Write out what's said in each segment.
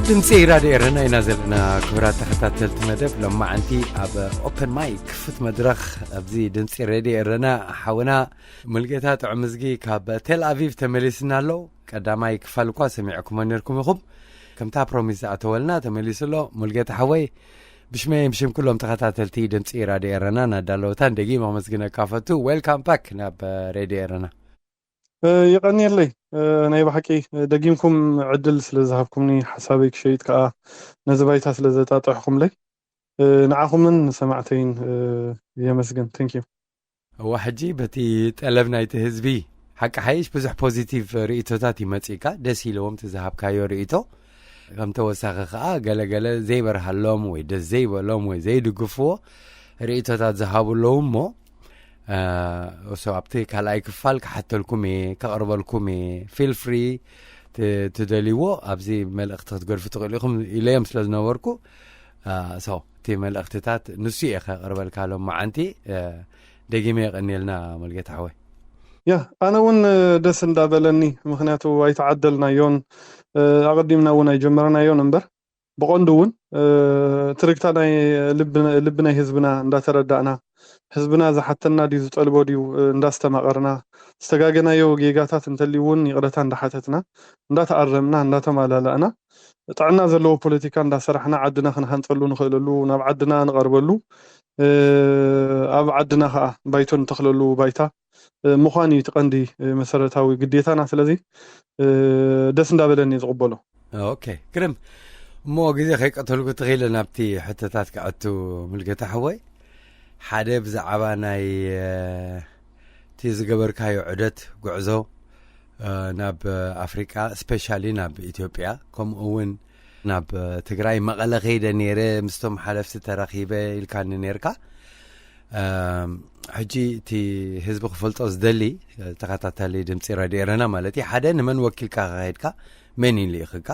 ድምፂ ራድዮ ኤረና ኢና ዘለና። ክቡራት ተኸታተልቲ መደብ ሎማዓንቲ ኣብ ኦፐን ማይክ ክፉት መድረኽ ኣብዚ ድምፂ ሬድዮ ኤረና ሓውና ሙልጌታ ጥዑምዝጊ ካብ ቴል ኣቪቭ ተመሊስና ኣሎ። ቀዳማይ ክፋል እኳ ሰሚዕኩሞ ነርኩም ኢኹም። ከምታ ፕሮሚስ ዝኣተወልና ተመሊሱ ኣሎ። ሙልጌታ ሓወይ፣ ብሽመይ ብሽም ኩሎም ተኸታተልቲ ድምፂ ራድዮ ኤረና ናዳለወታን ደጊም ኣመስግነካ ፈቱ። ዌልካም ባክ ናብ ሬድዮ ኤረና። የቐንየለይ። ናይ ብሓቂ ደጊምኩም ዕድል ስለ ዝሃብኩምኒ፣ ሓሳበይ ክሸይጥ ከዓ ነዚ ባይታ ስለ ዘጣጥሕኩምለይ ንዓኹምን ንሰማዕተይን የመስግን። Thank you። እዋ ሕጂ በቲ ጠለብ ናይቲ ህዝቢ፣ ሓቂ ሓይሽ ብዙሕ ፖዚቲቭ ርእቶታት ይመፅእካ፣ ደስ ኢለዎም እቲ ዝሃብካዮ ርእቶ። ከም ተወሳኺ ከዓ ገለገለ ዘይበርሃሎም ወይ ደስ ዘይበሎም ወይ ዘይድግፍዎ ርእቶታት ዝሃቡ ኣለዉ እሞ፣ ሶ ኣብቲ ካልኣይ ክፋል ክሓተልኩም እየ፣ ከቕርበልኩም እየ። ፊል ፍሪ ትደልይዎ ኣብዚ መልእኽቲ ክትገድፉ ትኽእሉ ኢኹም ኢለዮም ስለ ዝነበርኩ፣ ሶ እቲ መልእኽትታት ንሱ እየ ከቕርበልካ ሎም መዓንቲ። ደጊመ የቐንየልና ሙልጌታ ሓወይ። ያ፣ ኣነ እውን ደስ እንዳበለኒ፣ ምክንያቱ ኣይተዓደልናዮን፣ ኣቐዲምና እውን ኣይጀመርናዮን እምበር፣ ብቐንዱ እውን ትርግታ ናይ ልቢ ናይ ህዝብና እንዳተረዳእና፣ ህዝብና ዝሓተና ድዩ ዝጠልቦ ድዩ እንዳስተማቐርና፣ ዝተጋገናዮ ጌጋታት እንተልዩ እውን ይቕረታ እንዳሓተትና፣ እንዳተኣረምና፣ እንዳተማላላእና፣ ጥዕና ዘለዎ ፖለቲካ እንዳሰራሕና ዓድና ክንሃንፀሉ ንኽእለሉ፣ ናብ ዓድና ንቐርበሉ፣ ኣብ ዓድና ከዓ ባይቶ ንተኽለሉ ባይታ ምዃን እዩ እቲ ቀንዲ መሰረታዊ ግዴታና። ስለዚ ደስ እንዳበለኒ ዝቕበሎ። ኦኬ፣ ግርም። እሞ ግዜ ከይቀተልኩ ተኽኢለ ናብቲ ሕቶታት ክኣቱ። ሙልጌታ ሓወይ፣ ሓደ ብዛዕባ ናይ እቲ ዝገበርካዮ ዑደት ጉዕዞ ናብ ኣፍሪቃ፣ ስፔሻሊ ናብ ኢትዮጵያ፣ ከምኡ እውን ናብ ትግራይ፣ መቐለ ከይደ ነይረ፣ ምስቶም ሓለፍቲ ተራኺበ ኢልካኒ ነይርካ። ሕጂ እቲ ህዝቢ ክፈልጦ ዝደሊ፣ ተኸታታሊ ድምፂ ራድዮ ኤረና ማለት እዩ፣ ሓደ ንመን ወኪልካ ከኸድካ፣ መን ይልእኽካ?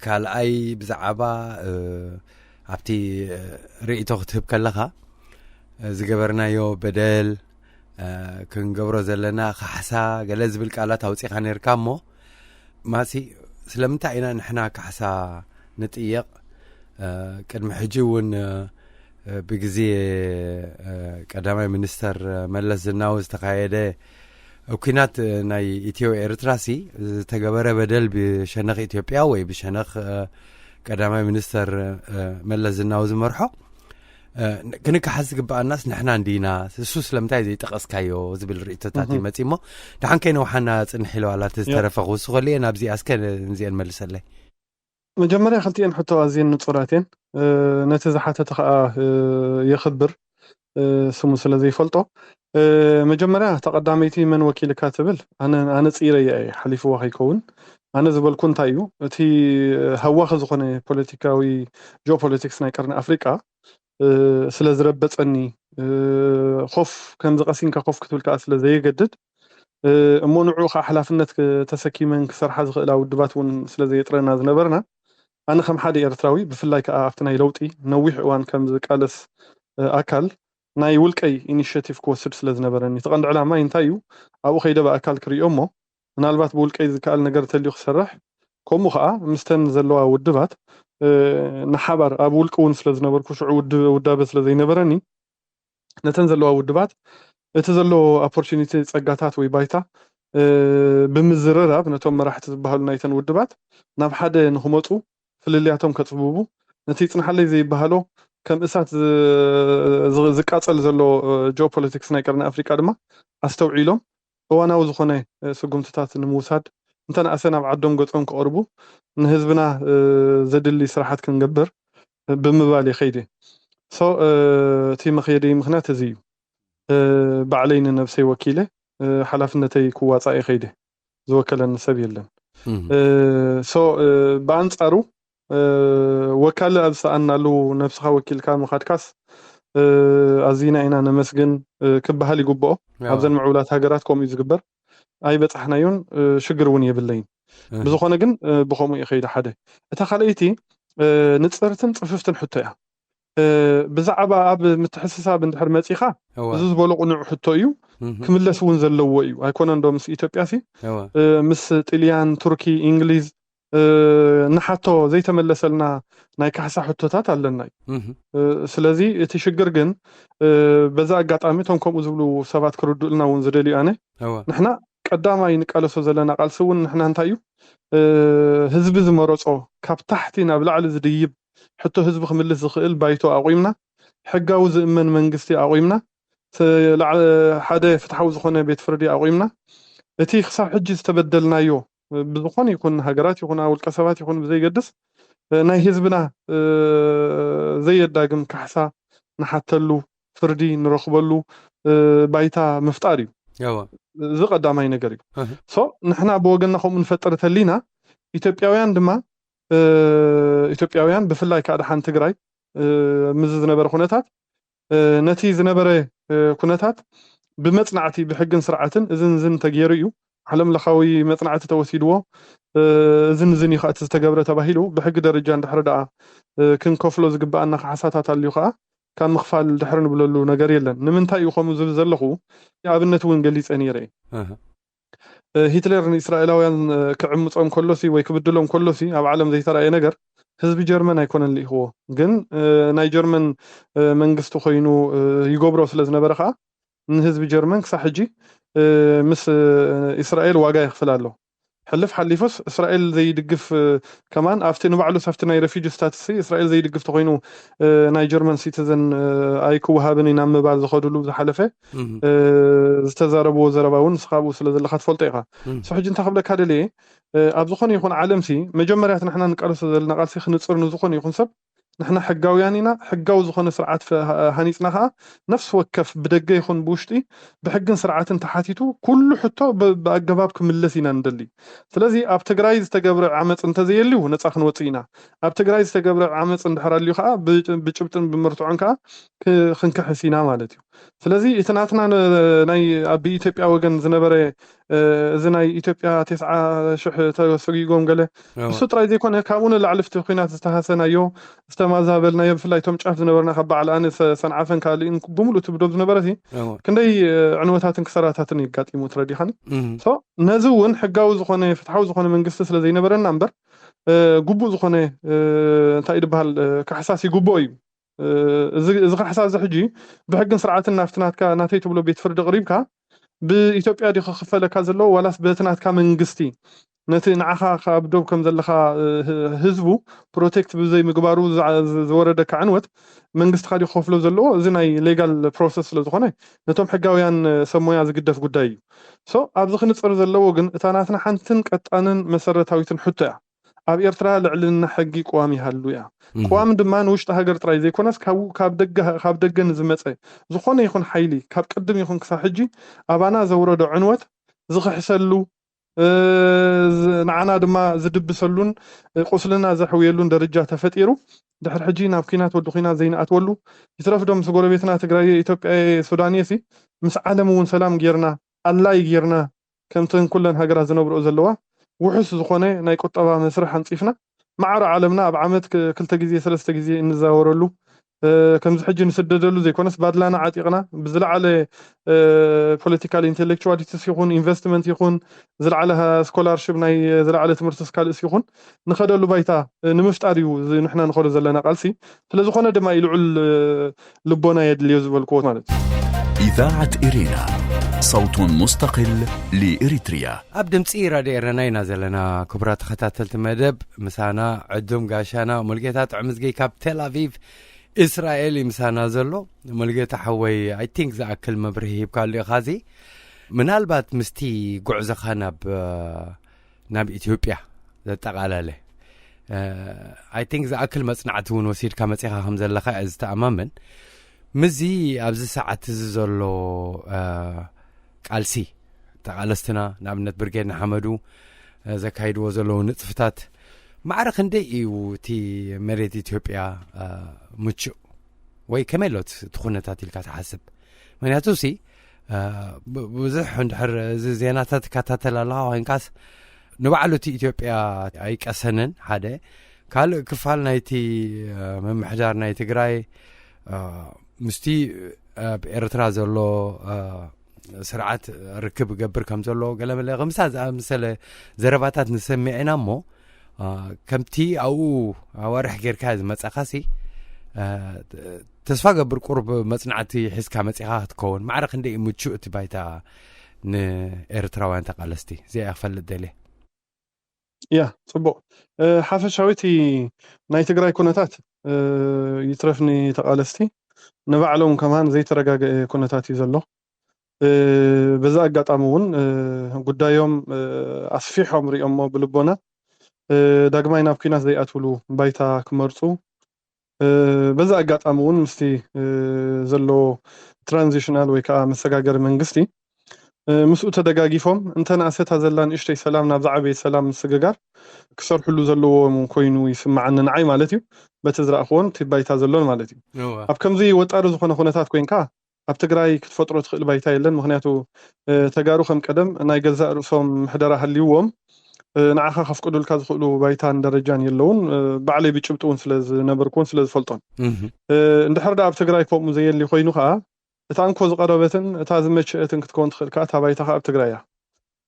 ካልኣይ ብዛዕባ ኣብቲ ርእይቶ ክትህብ ከለኻ ዝገበርናዮ በደል፣ ክንገብሮ ዘለና ካሕሳ፣ ገለ ዝብል ቃላት ኣውፂኻ ነርካ እሞ፣ ማሲ ስለምንታይ ኢና ንሕና ካሕሳ ንጥየቕ? ቅድሚ ሕጂ እውን ብግዜ ቀዳማይ ሚኒስተር መለስ ዝናዊ ዝተኻየደ ኩናት ናይ ኢትዮ ኤርትራ ሲ ዝተገበረ በደል ብሸነኽ ኢትዮጵያ ወይ ብሸነኽ ቀዳማይ ሚኒስተር መለስ ዝናዊ ዝመርሖ ክንከሓስ ዝግበኣናስ ንሕና እንዲና፣ እሱ ስለምንታይ ዘይጠቐስካዮ ዝብል ርእቶታት ይመጽእ እሞ፣ ደሓን ከይነውሓና ጽንሕ ኢለ ዋላ ተዝተረፈ ክውስኸሉ እየ። ናብዚኣ እስከ ንዚአን መልሰለይ። መጀመርያ ክልቲኤን ሕቶ ኣዝየን ንጹራት እየን። ነቲ ዝሓተተ ከዓ የኽብር፣ ስሙ ስለ ዘይፈልጦ። መጀመርያ ተቐዳመይቲ መን ወኪልካ ትብል ኣነ ጽኢረያ እየ፣ ሓሊፍዋ ከይከውን። ኣነ ዝበልኩ እንታይ እዩ፣ እቲ ሃዋኺ ዝኾነ ፖለቲካዊ፣ ጂኦፖለቲክስ ናይ ቀርኒ ኣፍሪቃ ስለ ዝረበጸኒ፣ ኮፍ ከምዚ ቀሲንካ ኮፍ ክትብል ከዓ ስለ ዘየገድድ፣ እሞ ንዕኡ ከዓ ሓላፍነት ተሰኪመን ክሰርሓ ዝኽእላ ውድባት እውን ስለ ዘየጥረና ዝነበርና፣ ኣነ ከም ሓደ ኤርትራዊ፣ ብፍላይ ከዓ ኣብቲ ናይ ለውጢ ነዊሕ እዋን ከም ዝቃለስ ኣካል፣ ናይ ውልቀይ ኢኒሽቲቭ ክወስድ ስለ ዝነበረኒ፣ እቲ ቀንዲ ዕላማይ እንታይ እዩ፣ ኣብኡ ከይደ ብኣካል ክሪኦ እሞ፣ ምናልባት ብውልቀይ ዝከኣል ነገር እንተልዩ ክሰርሕ፣ ከምኡ ከዓ ምስተን ዘለዋ ውድባት ንሓባር፣ ኣብ ውልቂ እውን ስለ ዝነበርኩ፣ ሽዑ ውዳበ ስለ ዘይነበረኒ፣ ነተን ዘለዋ ውድባት እቲ ዘሎ ኦፖርቹኒቲ፣ ጸጋታት ወይ ባይታ ብምዝርራብ፣ ነቶም መራሕቲ ዝበሃሉ ናይተን ውድባት ናብ ሓደ ንክመፁ፣ ፍልልያቶም ከፅብቡ፣ ነቲ ይፅንሓለይ ዘይበሃሎ ከም እሳት ዝቃፀል ዘሎ ጂኦፖለቲክስ ናይ ቀርኒ ኣፍሪቃ ድማ ኣስተውዒሎም እዋናዊ ዝኾነ ስጉምትታት ንምውሳድ፣ እንተነኣሰ ናብ ዓዶም ገፆም ክቐርቡ፣ ንህዝብና ዘድሊ ስራሓት ክንገብር ብምባል እየ ከይደ። ሶ እቲ መኽየደይ ምኽንያት እዚ እዩ። ባዕለይ ንነብሰይ ወኪለ ሓላፍነተይ ክዋፃእ እየ ከይደ። ዝወከለኒ ሰብ የለን። ሶ ብኣንፃሩ ወካሊ ኣብ ዝሰኣናሉ ነብስኻ ወኪልካ ምኻድካስ ኣዚና ኢና ነመስግን ክበሃል ይግብኦ። ኣብዘን ምዕቡላት ሃገራት ከምኡ እዩ ዝግበር። ኣይበፃሕናዮን፣ ሽግር እውን የብለይን። ብዝኾነ ግን ብኸምኡ እዩ ከይደ። ሓደ እታ ካልኣይቲ ንፅርትን ፅፍፍትን ሕቶ እያ። ብዛዕባ ኣብ ምትሕስሳብ እንድሕር መፂኻ፣ እዚ ዝበሎ ቅኑዕ ሕቶ እዩ፣ ክምለስ እውን ዘለዎ እዩ። ኣይኮነን ዶ ምስ ኢትዮጵያ ሲ፣ ምስ ጥልያን፣ ቱርኪ፣ እንግሊዝ፣ ንሓቶ ዘይተመለሰልና ናይ ካሕሳ ሕቶታት ኣለና እዩ። ስለዚ እቲ ሽግር ግን በዛ ኣጋጣሚ እቶም ከምኡ ዝብሉ ሰባት ክርድኡልና እውን ዝደልዩ ኣነ፣ ንሕና ቀዳማይ ንቃለሶ ዘለና ቃልሲ እውን ንሕና እንታይ እዩ፣ ህዝቢ ዝመረጾ ካብ ታሕቲ ናብ ላዕሊ ዝድይብ ሕቶ ህዝቢ ክምልስ ዝኽእል ባይቶ ኣቑምና፣ ሕጋዊ ዝእመን መንግስቲ ኣቑምና፣ ሓደ ፍትሓዊ ዝኾነ ቤት ፍርዲ ኣቑምና፣ እቲ ክሳብ ሕጂ ዝተበደልናዮ ብዝኾነ ይኹን ሃገራት ይኹን ውልቀ ሰባት ይኹን ብዘይገድስ ናይ ህዝብና ዘየዳግም ካሕሳ ንሓተሉ፣ ፍርዲ ንረኽበሉ ባይታ ምፍጣር እዩ። እዚ ቀዳማይ ነገር እዩ። ሶ ንሕና ብወገንና ከምኡ ንፈጥር ተሊና፣ ኢትዮጵያውያን ድማ ኢትዮጵያውያን ብፍላይ ከዓ ደሓን ትግራይ ምዝ ዝነበረ ኩነታት፣ ነቲ ዝነበረ ኩነታት ብመፅናዕቲ ብሕግን ስርዓትን እዝን ዝን ተገይሩ እዩ። ዓለም ለኻዊ መፅናዕቲ ተወሲድዎ፣ እዝን ዝን እዩ ከዓ እቲ ዝተገብረ ተባሂሉ ብሕጊ ደረጃ እንድሕር ደኣ ክንከፍሎ ዝግበኣና ካሕሳታት ኣልዩ ከዓ ካብ ምኽፋል ድሕር ንብለሉ ነገር የለን። ንምንታይ እዩ ከምኡ ዝብል ዘለኹ? ኣብነት እውን ገሊፀ ነይረ። ሂትለር ንእስራኤላውያን ክዕምፆም ከሎሲ ወይ ክብድሎም ከሎሲ ኣብ ዓለም ዘይተረኣየ ነገር፣ ህዝቢ ጀርመን ኣይኮነን ልኢኽዎ። ግን ናይ ጀርመን መንግስቲ ኮይኑ ይገብሮ ስለ ዝነበረ ከዓ ንህዝቢ ጀርመን ክሳብ ሕጂ ምስ እስራኤል ዋጋ ይኽፍል ኣሎ። ሕልፍ ሓሊፉስ እስራኤል ዘይድግፍ ከማን ኣብቲ ንባዕሉስ ኣብቲ ናይ ሬፊጂ ስታትስ እስራኤል ዘይድግፍ ተኮይኑ ናይ ጀርመን ሲቲዘን ኣይክወሃብን ኢና ምባል ዝኸድሉ ዝሓለፈ ዝተዛረብዎ ዘረባ እውን ንስኻ ኣብኡ ስለ ዘለካ ትፈልጦ ኢኻ። ሶ ሕጂ እንታይ ክብለካ ደልየ፣ ኣብ ዝኾነ ይኹን ዓለምሲ መጀመርያ እቲ ንሕና ንቃለሶ ዘለና ቃልሲ ክንፅር ንዝኾነ ይኹን ሰብ ንሕና ሕጋውያን ኢና፣ ሕጋዊ ዝኾነ ስርዓት ሃኒፅና ከዓ ነፍሲ ወከፍ ብደገ ይኹን ብውሽጢ ብሕግን ስርዓትን ተሓቲቱ ኩሉ ሕቶ ብኣገባብ ክምለስ ኢና ንደሊ። ስለዚ ኣብ ትግራይ ዝተገብረ ዓመፅ እንተዘየልዩ ነፃ ክንወፅእ ኢና። ኣብ ትግራይ ዝተገብረ ዓመፅ እንድሕር ኣልዩ ከዓ ብጭብጥን ብመርትዖን ከዓ ክንክሕስ ኢና ማለት እዩ። ስለዚ እቲ ናትና ናይ ኣብ ኢትዮጵያ ወገን ዝነበረ እዚ ናይ ኢትዮጵያ ተስዓ ሽሕ ተሰጊጎም ገለ እሱ ጥራይ ዘይኮነ ካብኡ ንላዕሊ ፍቲ ኩናት ዝተሃሰናዮ ዝተማዛበልናዮ ብፍላይ እቶም ጫፍ ዝነበርና ካብ በዓል ኣነ ሰንዓፈን ካልእን ብምሉእ ትብዶብ ዝነበረ ክንደይ ዕንወታትን ክሰራታትን የጋጢሙ ትረዲኻኒ። ነዚ እውን ሕጋዊ ዝኾነ ፍትሓዊ ዝኾነ መንግስቲ ስለ ዘይነበረና እምበር ግቡእ ዝኾነ እንታይ ድበሃል ካሕሳስ ይግብኦ እዩ። እዚ ካሕሳ እዚ ሕጂ ብሕግን ስርዓትን ናፍቲ ናትካ ናተይ ትብሎ ቤት ፍርዲ ቅሪብካ ብኢትዮጵያ ዲ ክኽፈለካ ዘለዎ ዋላስ በቲ ናትካ መንግስቲ ነቲ ንዓኻ ካብ ዶብ ከም ዘለኻ ህዝቡ ፕሮቴክት ብዘይ ምግባሩ ዝወረደካ ዕንወት መንግስቲ ካዲ ክኸፍሎ ዘለዎ እዚ ናይ ሌጋል ፕሮሰስ ስለ ዝኾነ ነቶም ሕጋውያን ሰሞያ ዝግደፍ ጉዳይ እዩ። ሶ ኣብዚ ክንፅር ዘለዎ ግን እታ ናትና ሓንትን ቀጣንን መሰረታዊትን ሕቶ እያ። ኣብ ኤርትራ ልዕልና ሕጊ ቅዋም ይሃሉ እያ። ቅዋም ድማ ንውሽጢ ሃገር ጥራይ ዘይኮነስ ካብ ደገ ንዝመፀ ዝኾነ ይኹን ሓይሊ ካብ ቅድም ይኹን ክሳብ ሕጂ ኣባና ዘውረዶ ዕንወት ዝኽሕሰሉ ንዓና ድማ ዝድብሰሉን ቁስልና ዘሕውየሉን ደረጃ ተፈጢሩ ድሕር ሕጂ ናብ ኩናት ወዲ ኩናት ዘይንኣትወሉ ይትረፍ ዶ ምስ ጎረቤትና ትግራይ ኢትዮጵያ ሱዳን ሲ ምስ ዓለም እውን ሰላም ጌርና ኣላይ ጌርና ከምተን ኩለን ሃገራት ዝነብርኦ ዘለዋ ውሑስ ዝኾነ ናይ ቁጠባ መስርሕ ኣንፂፍና ማዕረ ዓለምና ኣብ ዓመት ክልተ ግዜ ሰለስተ ግዜ እንዛወረሉ ከምዚ ሕጂ ንስደደሉ ዘይኮነስ ባድላና ዓጢቕና ብዝለዓለ ፖለቲካል ኢንቴሌክቹዋሊቲስ ይኹን ኢንቨስትመንት ይኹን ዝለዓለ ስኮላርሽፕ ናይ ዝለዓለ ትምህርትስ ካልእስ ይኹን ንኸደሉ ባይታ ንምፍጣር እዩ ንሕና ንኸዶ ዘለና ቃልሲ። ስለዝኾነ ድማ ይልዑል ልቦና የድልዮ ዝበልክዎ ማለት እዩ። إذاعة إرينا، صوت مستقل لإريتريا. ኣብ ድምፂ ራድዮ ኤረና ኢና ዘለና። ክቡራት ተኸታተልቲ መደብ ምሳና ዕዱም ጋሻና ሙልጌታ ጥዑምዝገይ ካብ ቴል ኣቪቭ እስራኤል እዩ ምሳና ዘሎ። ሙልጌታ ሓወይ፣ ኣይ ቲንክ ዝኣክል መብርሂ ሂብካሉ ኢኻ። እዚ ምናልባት ምስቲ ጉዕዞኻ ናብ ናብ ኢትዮጵያ ዘጠቓለለ ኣይ ቲንክ ዝኣክል መፅናዕቲ እውን ወሲድካ መፂኻ ከም ዘለኻ እየ ዝተኣማመን። ምዚ ኣብዚ ሰዓት እዚ ዘሎ ቃልሲ ተቓለስትና ንኣብነት ብርጌድ ንሓመዱ ዘካይድዎ ዘለዉ ንፅፍታት ማዕረ ክንደይ እዩ እቲ መሬት ኢትዮጵያ ምቹእ ወይ ከመይ ኣሎ እቲ ኩነታት ኢልካ ትሓስብ? ምክንያቱ ሲ ብዙሕ እንድሕር እዚ ዜናታት ትከታተል ኣለካ ኮይንካስ ንባዕሉ እቲ ኢትዮጵያ ኣይቀሰንን ሓደ ካልእ ክፋል ናይቲ ምምሕዳር ናይ ትግራይ ምስቲ ኣብ ኤርትራ ዘሎ ስርዓት ርክብ ገብር ከም ዘሎ ገለመለ ከምሳ ዝኣመሰለ ዘረባታት ንሰሚዕ ኢና እሞ ከምቲ ኣብኡ ኣዋርሕ ጌርካ ዝመጻኻሲ፣ ተስፋ ገብር ቁሩብ መጽናዕቲ ሒዝካ መጺኻ ክትከውን። ማዕረ ክንደይ ምቹእ እቲ ባይታ ንኤርትራውያን ተቓለስቲ? እዚኣ ክፈልጥ ደልየ። ያ፣ ጽቡቕ። ሓፈሻዊ እቲ ናይ ትግራይ ኩነታት ይትረፍኒ ተቓለስቲ ንባዕሎም ከማን ዘይተረጋገ ኩነታት እዩ ዘሎ። በዛ ኣጋጣሚ እውን ጉዳዮም ኣስፊሖም ሪኦሞ ብልቦና ዳግማይ ናብ ኩናት ዘይኣትውሉ ባይታ ክመርፁ፣ በዛ ኣጋጣሚ እውን ምስቲ ዘሎ ትራንዚሽናል ወይ ከዓ መሰጋገሪ መንግስቲ ምስኡ ተደጋጊፎም እንተንኣሰታ ዘላ ንእሽተይ ሰላም ናብ ዝዓበየ ሰላም ምስግጋር ክሰርሕሉ ዘለዎም ኮይኑ ይስማዓኒ ንዓይ ማለት እዩ። በቲ ዝረእኽዎን እቲ ባይታ ዘሎን ማለት እዩ። ኣብ ከምዚ ወጣሪ ዝኾነ ኩነታት ኮይንካ ኣብ ትግራይ ክትፈጥሮ ትኽእል ባይታ የለን። ምክንያቱ ተጋሩ ከም ቀደም ናይ ገዛእ ርእሶም ምሕደራ ሃልይዎም ንዓኻ ከፍቅዱልካ ዝኽእሉ ባይታን ደረጃን የለውን። ባዕለይ ብጭብጢ እውን ስለ ዝነበርኩ እውን ስለ ዝፈልጦን። እንድሕር ዳ ኣብ ትግራይ ከምኡ ዘየሊ ኮይኑ ከዓ እታ እንኮ ዝቐረበትን እታ ዝመቸአትን ክትከውን ትኽእል ከዓ እታ ባይታ ከዓ ኣብ ትግራይ እያ።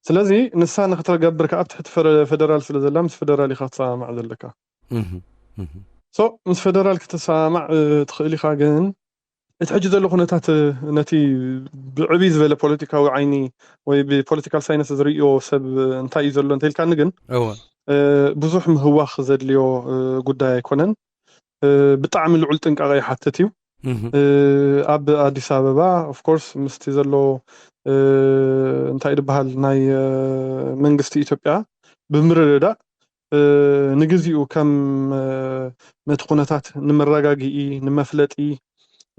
ስለዚ ንሳ ንክትገብር ከዓ ኣብ ትሕቲ ፈደራል ስለ ዘላ ምስ ፈደራል ኢኻ ክትሰማማዕ ዘለካ። ሶ ምስ ፈደራል ክትሰማማዕ ትኽእል ኢኻ፣ ግን እቲ ሕጂ ዘሎ ኩነታት ነቲ ብዕብይ ዝበለ ፖለቲካዊ ዓይኒ ወይ ብፖለቲካል ሳይንስ ዝርእዮ ሰብ እንታይ እዩ ዘሎ እንተኢልካኒ ግን ብዙሕ ምህዋኽ ዘድልዮ ጉዳይ ኣይኮነን። ብጣዕሚ ልዑል ጥንቃቐ ይሓትት እዩ። ኣብ ኣዲስ ኣበባ ኦፍኮርስ ምስቲ ዘሎ እንታይ ዝበሃል ናይ መንግስቲ ኢትዮጵያ ብምርድዳእ ንግዚኡ ከም ነቲ ኩነታት ንመረጋግኢ፣ ንመፍለጢ፣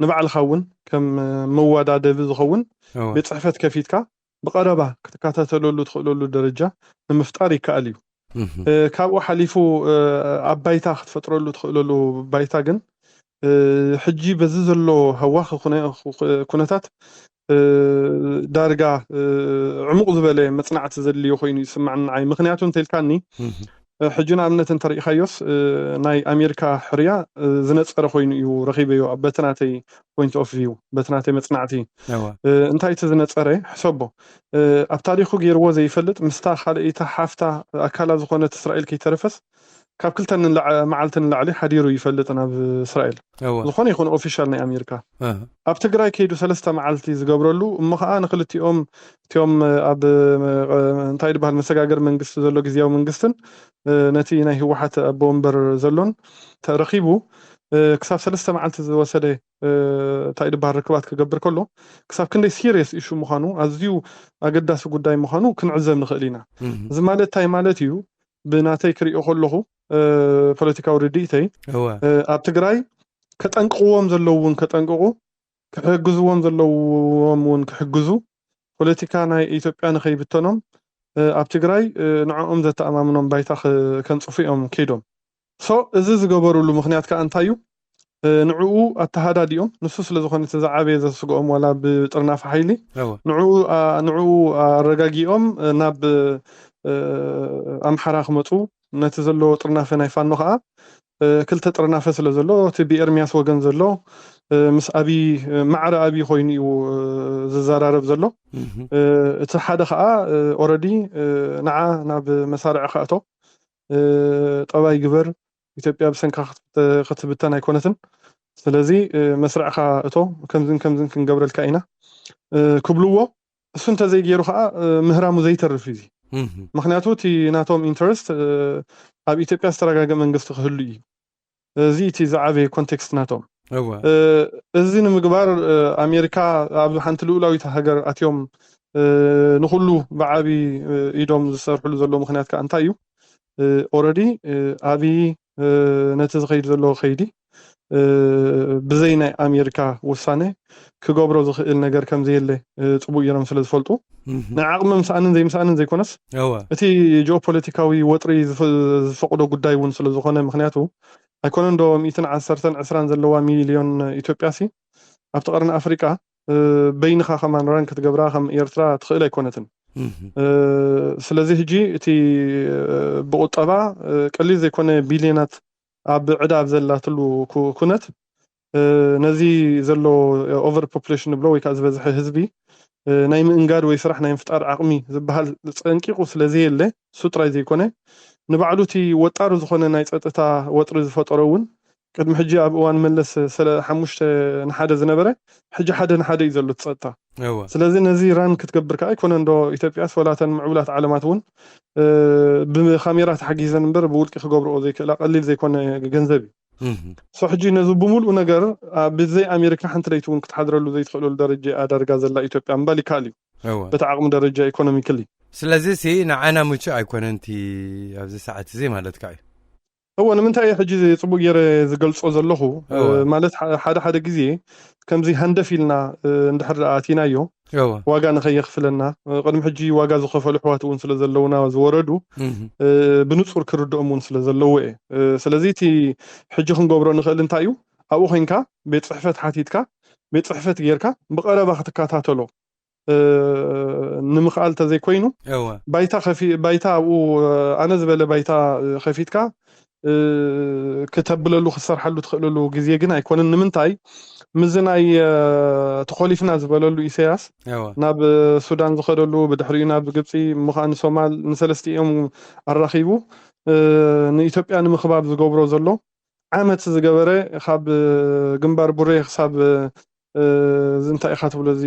ንባዕልኻ እውን ከም መወዳደቢ ዝኸውን ቤት ፅሕፈት ከፊትካ ብቐረባ ክትከታተለሉ ትኽእለሉ ደረጃ ንምፍጣር ይከኣል እዩ። ካብኡ ሓሊፉ ኣብ ባይታ ክትፈጥረሉ ትኽእለሉ ባይታ ግን ሕጂ በዚ ዘሎ ሃዋኺ ኩነታት ዳርጋ ዕሙቕ ዝበለ መፅናዕቲ ዘድልዮ ኮይኑ ይስማዕኒ ንዓይ። ምክንያቱ እንተኢልካኒ ሕጂ ንኣብነት እንተሪኢኻዮስ ናይ ኣሜሪካ ሕርያ ዝነፀረ ኮይኑ እዩ ረኺበዮ በቲ ናተይ point of view፣ በቲ ናተይ መፅናዕቲ። እንታይ እቲ ዝነፀረ ሕሰቦ፣ ኣብ ታሪኹ ገይርዎ ዘይፈልጥ ምስታ ካልኣይቲ ሓፍታ ኣካላ ዝኾነት እስራኤል ከይተረፈስ ካብ ክልተ መዓልቲ ንላዕሊ ሓዲሩ ይፈልጥን ኣብ እስራኤል ዝኾነ ይኹን ኦፊሻል ናይ ኣሜሪካ ኣብ ትግራይ ከይዱ ሰለስተ መዓልቲ ዝገብረሉ እሞ ከዓ ንክልቲኦም እቲኦም ኣብ እንታይ ዝበሃል መሰጋገር መንግስቲ ዘሎ ግዝያዊ መንግስትን ነቲ ናይ ህወሓት ኣቦ ወንበር ዘሎን ተረኺቡ ክሳብ ሰለስተ መዓልቲ ዝወሰደ እንታይ ዝበሃል ርክባት ክገብር ከሎ ክሳብ ክንደይ ሲሪየስ ኢሹ ምዃኑ ኣዝዩ ኣገዳሲ ጉዳይ ምዃኑ ክንዕዘብ ንኽእል ኢና። እዚ ማለት እንታይ ማለት እዩ? ብናተይ ክሪኦ ከለኹ ፖለቲካዊ ርድኢተይ ኣብ ትግራይ ከጠንቅቕዎም ዘለዉ እውን ከጠንቅቑ፣ ክሕግዝዎም ዘለዎም እውን ክሕግዙ፣ ፖለቲካ ናይ ኢትዮጵያ ንኸይብተኖም ኣብ ትግራይ ንዕኦም ዘተኣማምኖም ባይታ ከንፅፉ እዮም ከይዶም። ሶ እዚ ዝገበሩሉ ምክንያት ከዓ እንታይ እዩ? ንዕኡ ኣተሃዳዲኦም ንሱ ስለዝኾነ እቲ ዝዓበየ ዘስግኦም ዋላ ብጥርናፈ ሓይሊ ንዕኡ ኣረጋጊኦም ናብ ኣምሓራ ክመፁ ነቲ ዘሎ ጥርናፈ ናይ ፋኖ ከዓ ክልተ ጥርናፈ ስለ ዘሎ እቲ ብኤርሚያስ ወገን ዘሎ ምስ ኣብይ ማዕረ ኣብይ ኮይኑ እዩ ዝዘራረብ ዘሎ። እቲ ሓደ ከዓ ኦረዲ ንዓ ናብ መሳርዕኻ እቶ ጠባይ ግበር፣ ኢትዮጵያ ብሰንካ ክትብተን ኣይኮነትን። ስለዚ መስርዕካ እቶ፣ ከምዝን ከምዝን ክንገብረልካ ኢና ክብልዎ፣ እሱ እንተዘይገይሩ ከዓ ምህራሙ ዘይተርፍ እዩ። ምክንያቱ እቲ ናቶም ኢንተረስት ኣብ ኢትዮጵያ ዝተረጋገ መንግስቲ ክህሉ እዩ። እዚ እቲ ዝዓበየ ኮንቴክስት ናቶም። እዚ ንምግባር ኣሜሪካ ኣብ ሓንቲ ልኡላዊት ሃገር ኣትዮም ንኩሉ ብዓቢ ኢዶም ዝሰርሕሉ ዘሎ ምክንያት ከዓ እንታይ እዩ? ኦረዲ ኣብይ ነቲ ዝኸይድ ዘሎ ከይዲ ብዘይ ናይ ኣሜሪካ ውሳነ ክገብሮ ዝኽእል ነገር ከም ዘየለ ፅቡቅ ገይሮም ስለ ዝፈልጡ ናይ ዓቕሚ ምስኣንን ዘይምስኣንን ዘይኮነስ እቲ ጂኦፖለቲካዊ ወጥሪ ዝፈቅዶ ጉዳይ እውን ስለ ዝኾነ ምክንያቱ ኣይኮነን ዶ ሚእትን ዓሰርተን ዕስራን ዘለዋ ሚልዮን ኢትዮጵያ ሲ ኣብቲ ቀርኒ ኣፍሪቃ በይንኻ ከማን ራን ክትገብራ ከም ኤርትራ ትኽእል ኣይኮነትን። ስለዚ ሕጂ እቲ ብቁጠባ ቀሊል ዘይኮነ ቢልዮናት ኣብ ዕዳ ኣብ ዘላትሉ ኩነት ነዚ ዘሎ ኦቨር ፖፕሌሽን ንብሎ ወይ ከዓ ዝበዝሐ ህዝቢ ናይ ምእንጋድ ወይ ስራሕ ናይ ምፍጣር ዓቕሚ ዝበሃል ፀንቂቑ ስለዘየለ እሱ ጥራይ ዘይኮነ ንባዕሉ እቲ ወጣሪ ዝኾነ ናይ ጸጥታ ወጥሪ ዝፈጠሮ እውን ቅድሚ ሕጂ ኣብ እዋን መለስ ሰለ ሓሙሽተ ንሓደ ዝነበረ፣ ሕጂ ሓደ ንሓደ እዩ ዘሎ እቲ ጸጥታ። ስለዚ ነዚ ራን ክትገብር ከዓ ኣይኮነ እንዶ ኢትዮጵያስ ወላተን ምዕቡላት ዓለማት እውን ብካሜራ ተሓጊዘን እምበር ብውልቂ ክገብርኦ ዘይክእላ ቀሊል ዘይኮነ ገንዘብ እዩ። ሶ ሕጂ ነዚ ብምሉኡ ነገር ብዘይ ኣሜሪካ ሓንቲ ለይቲ እውን ክትሓድረሉ ዘይትኽእለሉ ደረጃ እያ ዳርጋ ዘላ ኢትዮጵያ ምባል ይከኣል እዩ። በቲ ዓቕሚ ደረጃ ኢኮኖሚክሊ። ስለዚ ሲ ንዓና ምቹእ ኣይኮነን እቲ ኣብዚ ሰዓት እዚ ማለትካ እዩ። እወ ንምንታይ እየ ሕጂ ጽቡቅ ገይረ ዝገልጾ ዘለኹ? ማለት ሓደ ሓደ ግዜ ከምዚ ሃንደፍ ኢልና እንድሕር ኣቲናዮ ዋጋ ንኸየኽፍለና፣ ቅድሚ ሕጂ ዋጋ ዝኸፈሉ ኣሕዋት እውን ስለ ዘለውና ዝወረዱ ብንጹር ክርድኦም እውን ስለ ዘለዎ እየ። ስለዚ እቲ ሕጂ ክንገብሮ ንኽእል እንታይ እዩ? ኣብኡ ኮይንካ ቤት ጽሕፈት ሓቲትካ ቤት ጽሕፈት ጌርካ ብቐረባ ክትከታተሎ ንምኽኣል ተዘይኮይኑ ባይታ ከፊ ባይታ ኣብኡ ኣነ ዝበለ ባይታ ከፊትካ ክተብለሉ ክሰርሓሉ ትኽእለሉ ግዜ ግን ኣይኮነን። ንምንታይ? ምዚ ናይ ተኾሊፍና ዝበለሉ ኢሳያስ ናብ ሱዳን ዝኸደሉ፣ ብድሕሪኡ ናብ ግብፂ፣ ምዃን ሶማል፣ ንሰለስቲኦም ኣራኺቡ ንኢትዮጵያ ንምኽባብ ዝገብሮ ዘሎ ዓመት ዝገበረ፣ ካብ ግንባር ቡሬ ክሳብ እዚ እንታይ ኢኻ ትብሎ፣ እዚ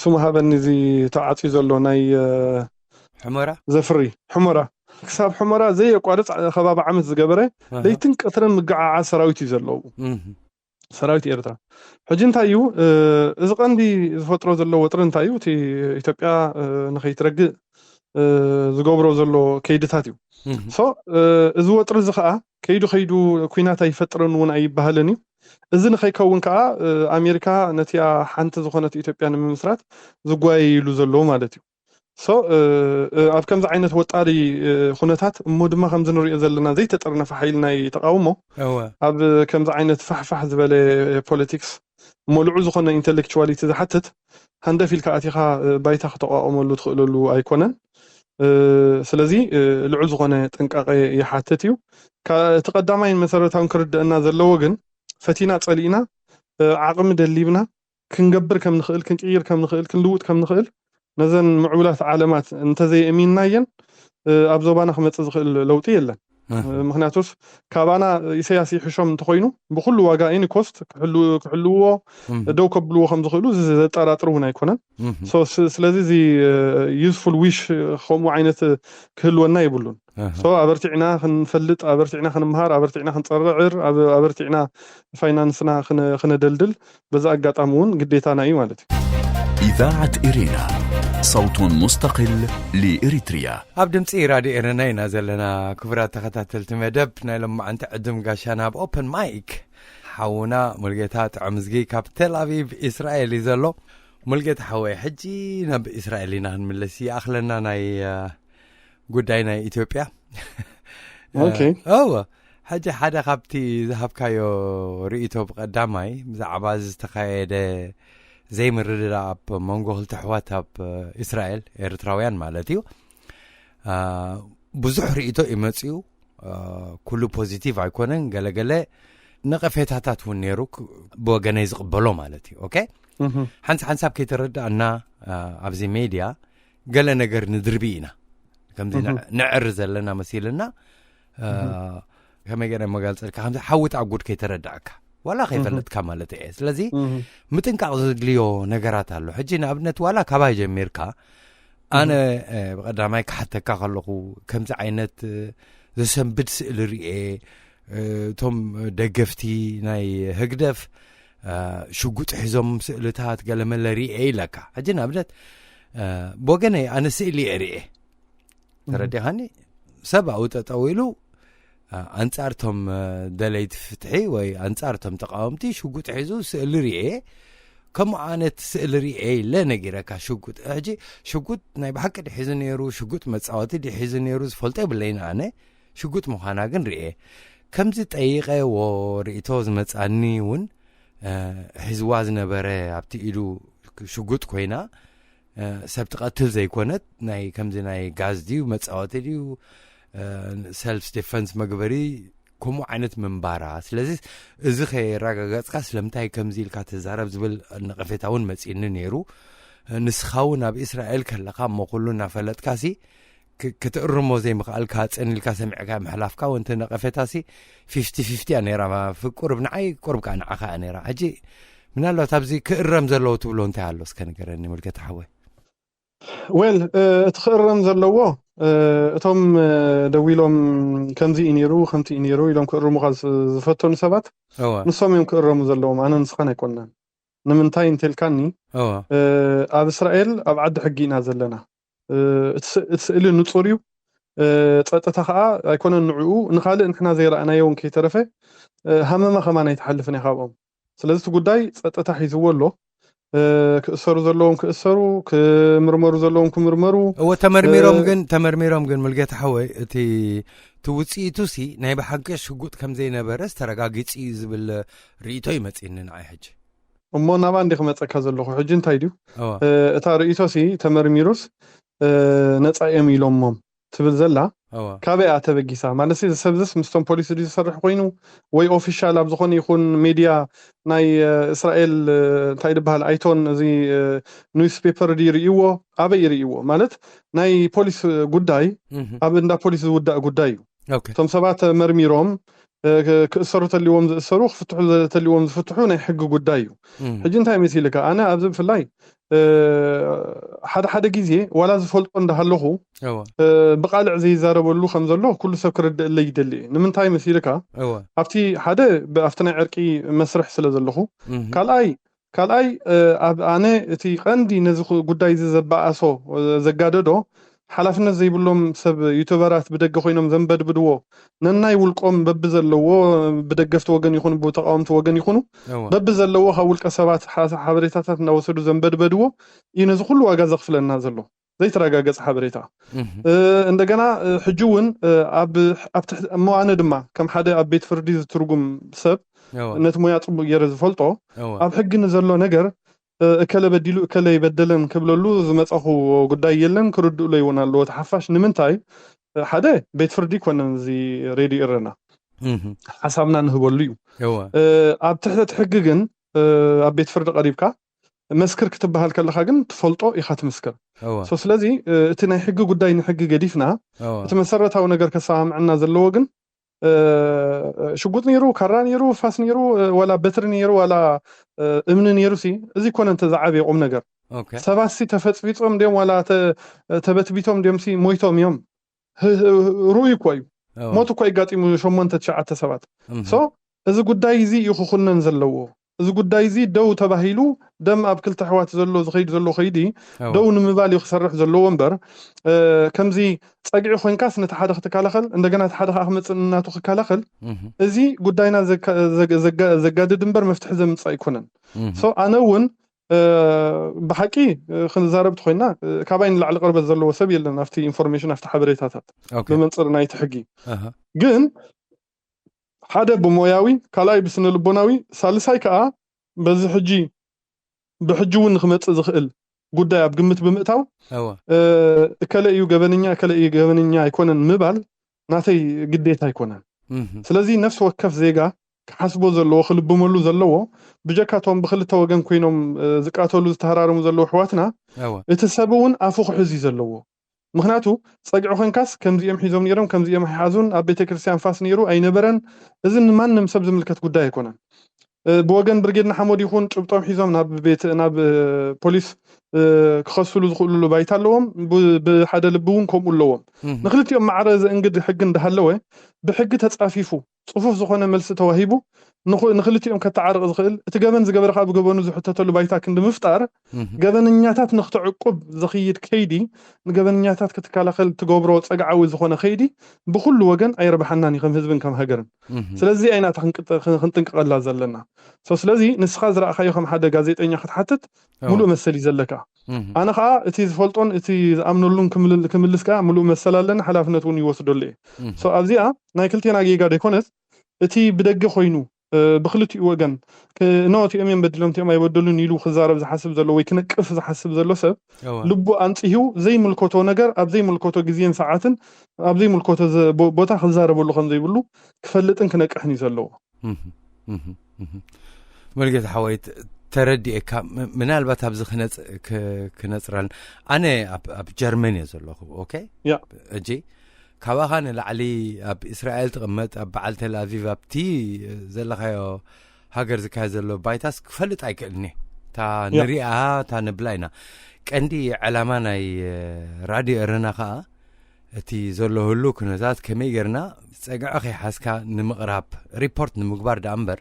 ስሙ ሃበኒ፣ እዚ ተዓፅዩ ዘሎ ናይ ሕመራ ዘፍሪ፣ ሕመራ፣ ክሳብ ሕመራ ዘየቋርፅ ከባቢ ዓመት ዝገበረ ለይትን ቀትርን ምግዓዓዝ ሰራዊት እዩ ዘለዎ። ሰራዊት ኤርትራ ሕጂ እንታይ እዩ? እዚ ቀንዲ ዝፈጥሮ ዘሎ ወጥሪ እንታይ እዩ? እቲ ኢትዮጵያ ንኸይትረግእ ዝገብሮ ዘሎ ከይድታት እዩ። ሶ እዚ ወጥሪ እዚ ከዓ ከይዱ ከይዱ ኩናት ኣይፈጥርን እውን ኣይበሃልን እዩ። እዚ ንኸይከውን ከዓ ኣሜሪካ ነቲኣ ሓንቲ ዝኾነት ኢትዮጵያ ንምምስራት ዝጓየይሉ ዘለዉ ማለት እዩ። ሶ ኣብ ከምዚ ዓይነት ወጣሪ ኩነታት እሞ ድማ ከምዚ ንሪኦ ዘለና ዘይተጠርነፈ ሓይሊ ናይ ተቃውሞ ኣብ ከምዚ ዓይነት ፋሕፋሕ ዝበለ ፖለቲክስ እሞ ልዑል ዝኾነ ኢንተሌክቹዋሊቲ ዝሓትት ሃንደፍ ኢልካ ኣቲኻ ባይታ ክተቋቆመሉ ትኽእለሉ ኣይኮነን። ስለዚ ልዑል ዝኾነ ጥንቃቄ ይሓትት እዩ። እቲ ቀዳማይን መሰረታውን ክርደአና ዘለዎ ግን ፈቲና ጸሊእና ዓቕሚ ደሊብና ክንገብር ከም ንኽእል፣ ክንቅይር ከም ንኽእል፣ ክንልውጥ ከም ንኽእል ነዘን ምዕቡላት ዓለማት እንተዘየእሚንናየን ኣብ ዞባና ክመፅእ ዝኽእል ለውጢ የለን። ምክንያቱስ ካባና ኢሳያስ ይሕሾም እንተኮይኑ ብኩሉ ዋጋ ኤኒ ኮስት ክሕልውዎ ደው ከብልዎ ከም ዝኽእሉ ዘጠራጥር እውን ኣይኮነን። ስለዚ እዚ ዩዝፉል ዊሽ ከምኡ ዓይነት ክህልወና የብሉን። ሶ ኣበርቲዕና ክንፈልጥ፣ ኣበርቲዕና ክንምሃር፣ ኣበርቲዕና ክንፀርዕር፣ ኣበርቲዕና ፋይናንስና ክነደልድል በዚ ኣጋጣሚ እውን ግዴታና እዩ ማለት እዩ። إذاعة إرينا، صوت مستقل لإريتريا. ኣብ ድምፂ ራድዮ ኤረና ኢና ዘለና። ክቡራት ተኸታተልቲ መደብ፣ ናይ ሎማዓንቲ ዕድም ጋሻና ኣብ ኦፕን ማይክ ሓውና ሙልጌታ ጥዑምዝጊ ካብ ቴል ኣቪቭ ኢስራኤል እዩ ዘሎ። ሙልጌታ ሓወይ፣ ሕጂ ናብ ኢስራኤል ኢና ክንምለስ። ይኣኽለና ናይ ጉዳይ ናይ ኢትዮጵያ። ኦኬ። እወ፣ ሕጂ ሓደ ካብቲ ዝሃብካዮ ርእይቶ ብቐዳማይ ብዛዕባ ዝተኻየደ ዘይምርድዳእ ኣብ መንጎ ክልተ ኣሕዋት ኣብ እስራኤል፣ ኤርትራውያን ማለት እዩ፣ ብዙሕ ርእይቶ እዩ መፅኡ። ኩሉ ፖዚቲቭ ኣይኮነን፣ ገለገለ ነቐፌታታት እውን ነይሩ፣ ብወገነይ ዝቕበሎ ማለት እዩ። ኦኬ፣ ሓንሳብ ሓንሳብ ከይተረዳእና ኣብዚ ሜድያ ገለ ነገር ንድርቢ ኢና፣ ከምዚ ንዕር ዘለና መሲልና፣ ከመይ ገይረ መጋልፀልካ፣ ከምዚ ሓዊ ተኣጉድ ከይተረዳእካ ዋላ ከይፈለጥካ ማለት እየ። ስለዚ ምጥንቃቕ ዘድልዮ ነገራት ኣሎ። ሕጂ ንኣብነት ዋላ ካባይ ጀሚርካ ኣነ ብቀዳማይ ክሓተካ ከለኹ ከምዚ ዓይነት ዘሰንብድ ስእሊ ርኤ፣ እቶም ደገፍቲ ናይ ህግደፍ ሽጉጥ ሒዞም ስእልታት ገለመለ ርኤ ኢለካ። ሕጂ ንኣብነት ብወገነይ ኣነ ስእሊ እየ ርኤ፣ ተረዲኻኒ? ሰብኣዊ ጠጠው ኢሉ ኣንጻር ቶም ደለይቲ ፍትሒ ወይ ኣንጻር ቶም ተቃወምቲ ሽጉጥ ሒዙ ስእሊ ርኤ። ከምኡ ዓይነት ስእሊ ርኤ ኢለ ነጊረካ። ሽጉጥ ሕጂ ሽጉጥ ናይ ብሓቂ ድዩ ሒዙ ነይሩ? ሽጉጥ መጻወቲ ድዩ ሒዙ ነይሩ? ዝፈልጦ የብለይን ኣነ። ሽጉጥ ምዃና ግን ርኤ። ከምዚ ጠይቐዎ ርእይቶ ዝመጻኒ እውን ሒዝዋ ዝነበረ ኣብቲ ኢዱ ሽጉጥ ኮይና ሰብ ትቐትል ዘይኮነት ናይ ከምዚ ናይ ጋዝ ድዩ መጻወቲ ድዩ ሰልፍ ዲፈንስ መግበሪ ከምኡ ዓይነት ምንባራ። ስለዚ እዚ ከየረጋገጽካ ስለምንታይ ከምዚ ኢልካ ትዛረብ ዝብል ነቐፌታ እውን መጺእኒ ነይሩ። ንስኻ እውን ኣብ እስራኤል ከለኻ እሞ ኩሉ እናፈለጥካ ሲ ክትእርሞ ዘይምኽኣልካ፣ ጽን ኢልካ ሰሚዕካ ምሕላፍካ፣ ወንቲ ነቐፌታሲ ፊፍቲ ፊፍቲ እያ ነይራ። ማ-፣ ፍ-፣ ቁርብ ንዓይ፣ ቁርብ ከኣ ንዓኻ እያ ነይራ። ሕጂ ምናልባት ኣብዚ ክእረም ዘለዎ ትብሎ እንታይ ኣሎ? እስከ ንገረኒ፣ ሙልጌታ ሓወይ። ዌል፣ እ፣ እቲ ክእረም ዘለዎ፣ እ፣ እቶም፣ እ፣ ደዊሎም ከምዚ እዩ ነይሩ፣ ከምቲ እዩ ነይሩ ኢሎም ክእርሙኻ ዝ-፣ ዝፈተኑ ሰባት፣ እዋ። ንሶም እዮም ክእረሙ ዘለዎም፣ ኣነ ንስኻን ኣይኮንናን። ንምንታይ እንተልካኒ፣ እዋ። እ፣ ኣብ እስራኤል ኣብ ዓዲ ሕጊ ኢና ዘለና። እ፣ እቲ ስ-፣ እቲ ስእሊ ንጹር እዩ። እ፣ ጸጥታ ኸኣ ኣይኮነን ንዕኡ፣ ንኻልእ ንሕና ዘይረኣናዮ እውን ከይተረፈ፣ እ፣ ሃመማ ከማን ኣይትሓልፍን እያ ካብኦም። ስለዚ እቲ ጉዳይ ጸጥታ ሒዝዎ ኣሎ። እ፣ ክእሰሩ ዘለዎም ክእሰሩ፣ ክምርመሩ ዘለዎም ክምርመሩ። እወ፣ ተመርሚሮም እ፣ ግን፣ ተመርሚሮም ግን፣ ሙልጌታ ሓወይ፣ እቲ፣ እቲ ውጽኢቱሲ ናይ ብሓቂ ሽጉጥ ከም ዘይነበረስ ተረጋጊጹ እዩ ዝብል ርእይቶ ይመጽእኒ ንዓይ ሕጂ። እሞ ናብኣ እንዲ ክመጸካ ዘለኹ፣ ሕጂ እንታይ ድዩ? እወ። እ፣ እታ ርእይቶሲ ተመርሚሩስ፣ እ፣ ነጻ እዮም ኢሎሞም ትብል ዘላ፣ እወ። ካበይ እያ ተበጊሳ? ማለትሲ፣ እዚ ሰብዝስ ምስቶም ፖሊስ ድዩ ዝሰርሕ ኮይኑ፣ ወይ ኦፊሻል ኣብ ዝኾነ ይኹን ሜድያ ናይ፣ እ፣ እስራኤል፣ እ፣ እንታይ ድበሃል፣ ኣይቶን፣ እዚ፣ እ፣ ኒውስፔፐር ድዩ ርእይዎ? ኣበይ ርእይዎ? ማለት፣ ናይ ፖሊስ ጉዳይ እህ። ኣብ እንዳ ፖሊስ ዝውዳእ ጉዳይ እዩ። ኦኬ። እቶም ሰባት መርሚሮም፣ እ፣ ክ-፣ ክእሰሩ ተልዎም ዝእሰሩ፣ ክፍትሑ ዘ-፣ ተልዎም ዝፍትሑ ናይ ሕጊ ጉዳይ እዩ። እም። ሕጂ እንታይ መሲልካ? ኣነ ኣብዚ ብፍላይ፣ እ፣ ሓደ ሓደ ግዜ ዋላ ዝፈልጦ እንዳሃለኹ፣ እወ። እ፣ ብቃልዕ ዘይዛረበሉ ከም ዘሎ ኩሉ ሰብ ክርድእለይ ይደሊ እየ። ንምንታይ መሲልካ? እወ። ኣብቲ ሓደ ብ-፣ ኣብቲ ናይ ዕርቂ መስርሕ ስለ ዘለኹ፣ እህ። ካልኣይ፣ ካልኣይ፣ እ፣ ኣብ ኣነ እቲ ቀንዲ ነዚ ኹ-፣ ጉዳይ እዚ ዘበኣሶ፣ እ፣ ዘጋደዶ፣ ሓላፍነት ዘይብሎም ሰብ ዩቱበራት ብደገ ኮይኖም ዘንበድብድዎ፣ ነናይ ውልቆም በብዘለዎ፣ ብደገፍቲ ወገን ይኹኑ፣ ብተቃወምቲ ወገን ይኹኑ፣ እወ። በብዘለዎ ካብ ውልቀ ሰባት ሓ-፣ ሓበሬታታት እናወሰዱ ዘንበድበድዎ እዩ ነዚ ኩሉ ዋጋ ዘኽፍለና ዘሎ። ዘይተረጋገጸ ሓበሬታ። እህ። እ፣ እንደገና፣ እ፣ ሕጂ እውን፣ እ፣ ኣብ፣ ኣብ ትሕቲ፣ እሞ ኣነ ድማ ከም ሓደ ኣብ ቤት ፍርዲ ዝትርጉም ሰብ፣ እወ። ነቲ ሞያ ጽቡቅ ገይረ ዝፈልጦ፣ እወ። ኣብ ሕጊ ንዘሎ ነገር፣ እ፣ እከለ በዲሉ እከለ ይበደለን ክብለሉ ዝመጻኹ ጉዳይ የለን፣ ክርድኡለይ እውን ኣለዎ። እቲ ሓፋሽ ንምንታይ፣ እ፣ ሓደ ቤት ፍርዲ ኮነን እዚ ሬድዮ ኤረና። እህ። ሓሳብና ንህበሉ እዩ። እወ። እ፣ ኣብ ትሕቲ እቲ ሕጊ ግን፣ እ፣ ኣብ ቤት ፍርዲ ቀሪብካ መስክር ክትበሃል ከለኻ ግን ትፈልጦ ኢኻ ትምስክር። እወ። ሶ ስለዚ፣ እ፣ እቲ ናይ ሕጊ ጉዳይ ንሕጊ ገዲፍና፣ እወ። እቲ መሰረታዊ ነገር ከሰማምዐና ዘለዎ ግን፣ እ፣ ሽጉጥ ነይሩ፣ ካራ ነይሩ፣ ፋስ ነይሩ፣ እ፣ ዋላ በትሪ ነይሩ፣ ዋላ፣ እ፣ እምኒ ነይሩ ሲ፣ እዚ ኮነ እንተ ዝዓበየ ቁም ነገር። ኦኬ። ሰባት ሲ ተፈጽፊጾም ድዮም ዋላ ተ-፣ ተበትቢቶም ድዮም ሲ ሞይቶም እዮም። ህ-፣ ህ-፣ ርኡይ እኮ እዩ። እወ። ሞት እኮ የጋጢሙ ሸሞንተ ትሽዓተ ሰባት። እም። ሶ፣ እዚ ጉዳይ እዚ እዩ ክኹነን ዘለዎ። እዚ ጉዳይ እዚ ደው ተባሂሉ፣ ደም ኣብ ክልተ ኣሕዋት ዘሎ ዝኸይድ ዘሎ ከይዲ፣ እወ። ደው ንምባል እዩ ክሰርሕ ዘለዎ እምበር፣ እ፣ ከምዚ ጸግዒ ኮይንካስ ነቲ ሓደ ክትከላኸል፣ እንደገና እቲ ሓደ ከኣ ክመጽእ እናቱ ክከላኸል፣ እህ። እዚ ጉዳይና ዘካ-፣ ዘግ-፣ ዘጋ-፣ ዘጋድድ እምበር መፍትሒ ዘምጽእ ኣይኮነን። እህ። ሶ፣ ኣነ እውን፣ እ፣ ብሓቂ፣ እ፣ ክንዛረብ ተኾይና፣ እ፣ ካባይ ንላዕሊ ቅርበት ዘለዎ ሰብ የለን ኣብቲ ኢንፎርሜሽን፣ ኣብቲ ሓበሬታታት ኦኬ። ብመንጽር ናይቲ ሕጊ። ኣሃ። ግን ሓደ ብሞያዊ፣ ካልኣይ ብስነ ልቦናዊ፣ ሳልሳይ ከኣ በዚ ሕጂ፣ ብሕጂ እውን ንክመጽእ ዝኽእል ጉዳይ ኣብ ግምት ብምእታው፣ እወ። እ፣ እከለ እዩ ገበነኛ፣ እከለ እዩ ገበነኛ ኣይኮነን ምባል ናተይ ግዴታ ኣይኮነን። እህ። ስለዚ ነፍሲ ወከፍ ዜጋ ክሓስቦ ዘለዎ፣ ክልብመሉ ዘለዎ፣ ብጀካ እቶም ብክልተ ወገን ኮይኖም፣ እ፣ ዝቃተሉ፣ ዝተሃራረሙ ዘለዉ ኣሕዋትና፣ እወ። እቲ ሰብ እውን ኣፉ ክሕዝ እዩ ዘለዎ። ምኽንያቱ፣ ጸግዒ ኮንካስ፣ ከምዚኦም ሒዞም ነይሮም፣ ከምዚኦም ኣይሓዙን፣ ኣብ ቤተ ክርስቲያን ፋስ ነይሩ ኣይነበረን፣ እዚ ንማንም ሰብ ዝምልከት ጉዳይ ኣይኮነን። እ፣ ብወገን ብርጌድ ንሓመዱ ይኹን፣ ጭብጦም ሒዞም ናብ ቤት፣ ናብ፣ እ፣ ፖሊስ፣ እ፣ ክኸስሉ ዝኽእሉሉ ባይታ ኣለዎም። ብ-፣ ብሓደ ልቢ እውን ከምኡ ኣለዎም። እህ። ንክልቲኦም ማዕረ ዘእንግድ ሕጊ እንዳሃለወ፣ ብሕጊ ተጻፊፉ፣ ጽፉፍ ዝኾነ መልሲ ተዋሂቡ፣ ንኹ-፣ ንክልቲኦም ከተዓርቕ ዝኽእል፣ እቲ ገበን ዝገበረ ከኣ ብገበኑ ዝሕተተሉ ባይታ ክንዲ ምፍጣር፣ እህ። ገበነኛታት ንክተዕቁብ ዝኽይድ ከይዲ፣ ንገበነኛታት ክትከላኸል ትገብሮ ጸግዓዊ ዝኾነ ከይዲ፣ ብኹሉ ወገን ኣይረብሓናን እዩ፣ ከም ህዝብን ከም ሃገርን። እህ። ስለዚ እዚኣ ኢና እታ ክንቅጥ-፣ ክን-፣ ክንጥንቀቐላ ዘለና። ሶ፣ ስለዚ ንስኻ ዝረኣኻዮ ከም ሓደ ጋዜጠኛ ክትሓትት እወ። ሙሉእ መሰል እዩ ዘለካ። እህ። ኣነ ኸኣ እቲ ዝፈልጦን እቲ ዝኣምነሉን ክምል-፣ ክምልስ ከኣ ሙሉእ መሰል ኣለኒ፣ ሓላፍነት እውን ይወስደሉ እየ። እህ። ሶ፣ ኣብዚኣ ናይ ክልቴና ጌጋ ደይኮነስ፣ እቲ ብደገ ኮይኑ፣ እ፣ ብክልቲኡ ወገን፣ ክ-፣ ኖ፣ እቲኦም እዮም በዲሎም፣ እቲኦም ኣይበደሉን ኢሉ ክዛረብ ዝሓስብ ዘሎ ወይ ክነቅፍ ዝሓስብ ዘሎ ሰብ፣ እወ። ልቡ ኣንጽሂው ዘይምልከቶ ነገር ኣብ ዘይምልከቶ ግዜን ሰዓትን ኣብ ዘይምልከቶ ዘ-፣ ቦ-፣ ቦታ ክዛረበሉ ከም ዘይብሉ ክፈልጥን ክነቅሕን እዩ ዘለዎ። እህ፣ እህ፣ እህ። መርጌታ ሓወይ፣ ት-፣ ተረዲኤካ። ም- ምናልባት ኣብዚ ክነጽ- ክ- ክነጽረል ኣነ ኣብ- ኣብ ጀርመን እየ ዘለኹ። ኦኬ። ያ። እጂ ካባኻ ንላዕሊ ኣብ እስራኤል ትቕመጥ፣ ኣብ በዓል ተል ኣቪቭ ኣብቲ ዘለኻዮ ሃገር ዝካየድ ዘሎ ባይታስ ክፈልጥ ኣይክእልኒ። እታ ያ። ንሪኣ እታ ንብላ ኢና። ቀንዲ ዕላማ ናይ ራድዮ ኤረና ከዓ እቲ ዘሎ ህሉ ኩነታት ከመይ ጌርና ጸግዒ ከይሓዝካ ንምቕራብ ሪፖርት ንምግባር ደኣ እምበር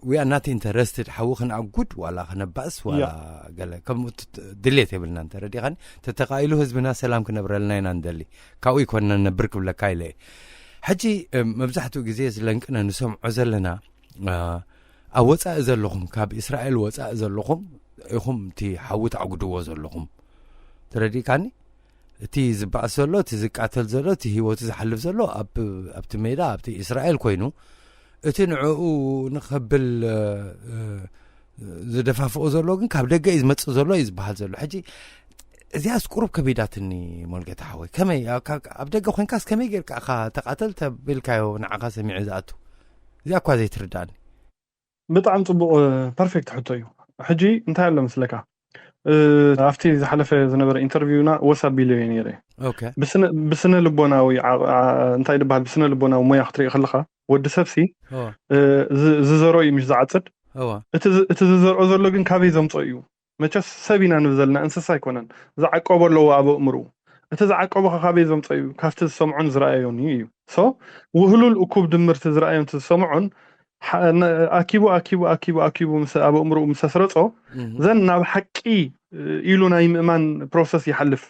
we are not interested ሓዊ ክነኣጉድ ዋላ ክነባእስ ዋላ ገለ ከምኡ ድሌት የብልናን። ተረዲኻኒ? ተተኻኢሉ ህዝብና ሰላም ክነብረልና ኢና ንደሊ። ካብኡ ይኮንና ነብር ክብለካ ኢለ እየ። ሕጂ መብዛሕትኡ ግዜ ዝለንቅነ ንሰምዖ ዘለና ኣብ ወፃኢ ዘለኹም ካብ እስራኤል ወፃኢ ዘለኹም ኢኹም እቲ ሓዊ ተኣጉድዎ ዘለኹም። ተረዲእካኒ? እቲ ዝበኣስ ዘሎ እቲ ዝቃተል ዘሎ እቲ ህይወቱ ዝሓልፍ ዘሎ ኣብቲ ሜዳ ኣብቲ እስራኤል ኮይኑ እቲ ንዕኡ ንኸብል ዝደፋፍኦ ዘሎ ግን ካብ ደገ እዩ ዝመፅእ ዘሎ እዩ ዝበሃል ዘሎ። ሕጂ እዚኣስ ቁሩብ ከቢዳትኒ ሞልጌታ ሓወይ። ከመይ ኣብ ደገ ኮይንካስ ከመይ ጌርካ ኢኻ ተቃተል ተቢልካዮ ንዓኻ ሰሚዑ ዝኣቱ? እዚኣ እኳ ዘይትርዳእኒ። ብጣዕሚ ፅቡቅ ፐርፌክት ሕቶ እዩ። ሕጂ እንታይ ኣሎ ምስለካ ኣብቲ ዝሓለፈ ዝነበረ ኢንተርቪውና ወሳ ቢሎ እየ ነይረ። ብስነ ልቦናዊ እንታይ ዝበሃል ብስነ ልቦናዊ ሞያ ክትርኢ ከለካ ወዲ ሰብሲ ዝዘሮ እዩ ምሽ ዝዓፅድ። እቲ ዝዘርኦ ዘሎ ግን ካበይ ዘምፀ እዩ? መቸስ ሰብ ኢና ንብ ዘለና እንስሳ ኣይኮነን። ዝዓቀቦ ኣለዎ ኣብ ኣእምርኡ። እቲ ዝዓቀቦ ካበይ ዘምፀ እዩ? ካብቲ ዝሰምዖን ዝረኣዮን እዩ። ሶ ውህሉል እኩብ ድምርቲ ዝረኣዮን ዝሰምዖን ኣኪቡ ኣኪቡ ኣኪቡ ኣኪቡ ኣብ ኣእምርኡ ምስ ኣስረፆ ዘን ናብ ሓቂ ኢሉ ናይ ምእማን ፕሮሰስ ይሓልፍ።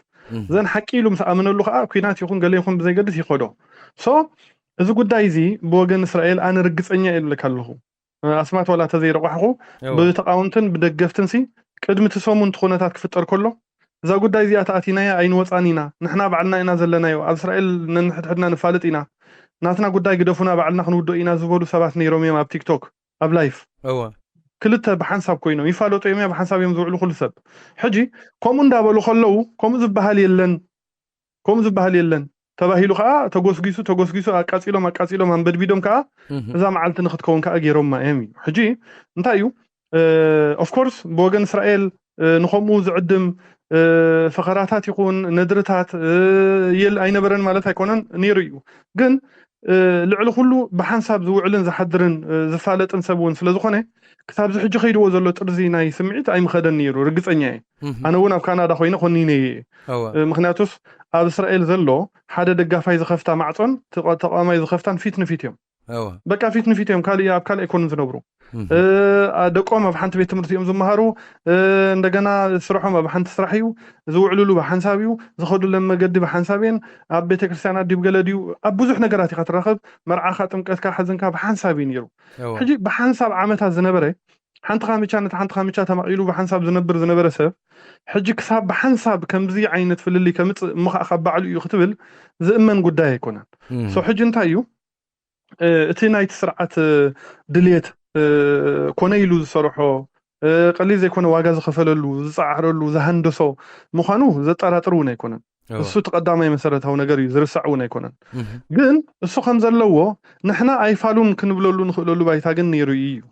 ዘን ሓቂ ኢሉ ምስ ኣመነሉ ከዓ ኩናት ይኹን ገለ ይኹን ብዘይገድስ ይኸዶ። ሶ እዚ ጉዳይ እዚ ብወገን እስራኤል ኣነ ርግፀኛ እየ ዝብለካ ኣለኹ። ኣስማት ዋላ ተዘይረቋሕኹ ብተቃወምትን ብደገፍትን ሲ ቅድሚ እቲ ሰሙን እቲ ኩነታት ክፍጠር ከሎ እዛ ጉዳይ እዚኣ ተኣቲናያ ኣይንወፃን ኢና፣ ንሕና ባዕልና ኢና ዘለናዮ፣ ኣብ እስራኤል ነንሕድሕድና ንፋልጥ ኢና፣ ናትና ጉዳይ ግደፉና ባዕልና ክንውደኦ ኢና ዝበሉ ሰባት ነይሮም እዮም ኣብ ቲክቶክ ኣብ ላይፍ። ክልተ ብሓንሳብ ኮይኖም ይፋለጡ እዮም፣ ብሓንሳብ እዮም ዝውዕሉ ኩሉ ሰብ። ሕጂ ከምኡ እንዳበሉ ከለዉ ከምኡ ዝበሃል የለን ከምኡ ዝበሃል የለን ተባሂሉ ከዓ ተጎስጊሱ ተጎስጊሱ ኣቃፂሎም ኣቃፂሎም ኣንበድቢዶም ከዓ እዛ መዓልቲ ንክትከውን ከዓ ገይሮማ እዮም እዩ። ሕጂ እንታይ እዩ ኦፍኮርስ ብወገን እስራኤል ንከምኡ ዝዕድም ፈኸራታት ይኹን ነድርታት የል ኣይነበረን ማለት ኣይኮነን፣ ነይሩ እዩ። ግን ልዕሊ ኩሉ ብሓንሳብ ዝውዕልን ዝሓድርን ዝፋለጥን ሰብ እውን ስለዝኾነ ክሳብዚ ሕጂ ከይድዎ ዘሎ ጥርዚ ናይ ስምዒት ኣይምኸደን ነይሩ፣ ርግፀኛ እየ። ኣነ እውን ኣብ ካናዳ ኮይነ ኮኒነ እየ። ምክንያቱስ ኣብ እስራኤል ዘሎ ሓደ ደጋፋይ ዝኸፍታ ማዕፆን ተቃዋማይ ዝኸፍታን ፊት ንፊት እዮም። በቃ ፊት ንፊት እዮም፣ ካልእ ኣብ ካልእ ኣይኮኑን ዝነብሩ። ደቆም ኣብ ሓንቲ ቤት ትምህርቲ እዮም ዝመሃሩ። እንደገና ስርሖም ኣብ ሓንቲ ስራሕ እዩ፣ ዝውዕልሉ ብሓንሳብ እዩ፣ ዝኸዱለን መገዲ ብሓንሳብ እየን። ኣብ ቤተክርስትያን ኣዲብ ገለ ድዩ ኣብ ብዙሕ ነገራት ኢኻ ትራኸብ። መርዓኻ ጥምቀትካ ሓዘንካ ብሓንሳብ እዩ ነይሩ። ሕጂ ብሓንሳብ ዓመታት ዝነበረ ሓንቲ ካምቻ ነቲ ሓንቲ ካምቻ ተማቒሉ ብሓንሳብ ዝነብር ዝነበረ ሰብ ሕጂ ክሳብ ብሓንሳብ ከምዚ ዓይነት ፍልልይ ከምፅእ እሞ ከዓ ካብ ባዕሉ እዩ ክትብል ዝእመን ጉዳይ ኣይኮነን። ሶ ሕጂ እንታይ እዩ እቲ ናይቲ ስርዓት ድልየት ኮነ ኢሉ ዝሰርሖ ቀሊል ዘይኮነ ዋጋ ዝኸፈለሉ ዝፀዓረሉ ዝሃንደሶ ምዃኑ ዘጠራጥር እውን ኣይኮነን። እሱ እቲ ቀዳማይ መሰረታዊ ነገር እዩ፣ ዝርሳዕ እውን ኣይኮነን። ግን እሱ ከም ዘለዎ ንሕና ኣይፋሉን ክንብለሉ ንኽእለሉ ባይታ ግን ነይሩ እዩ።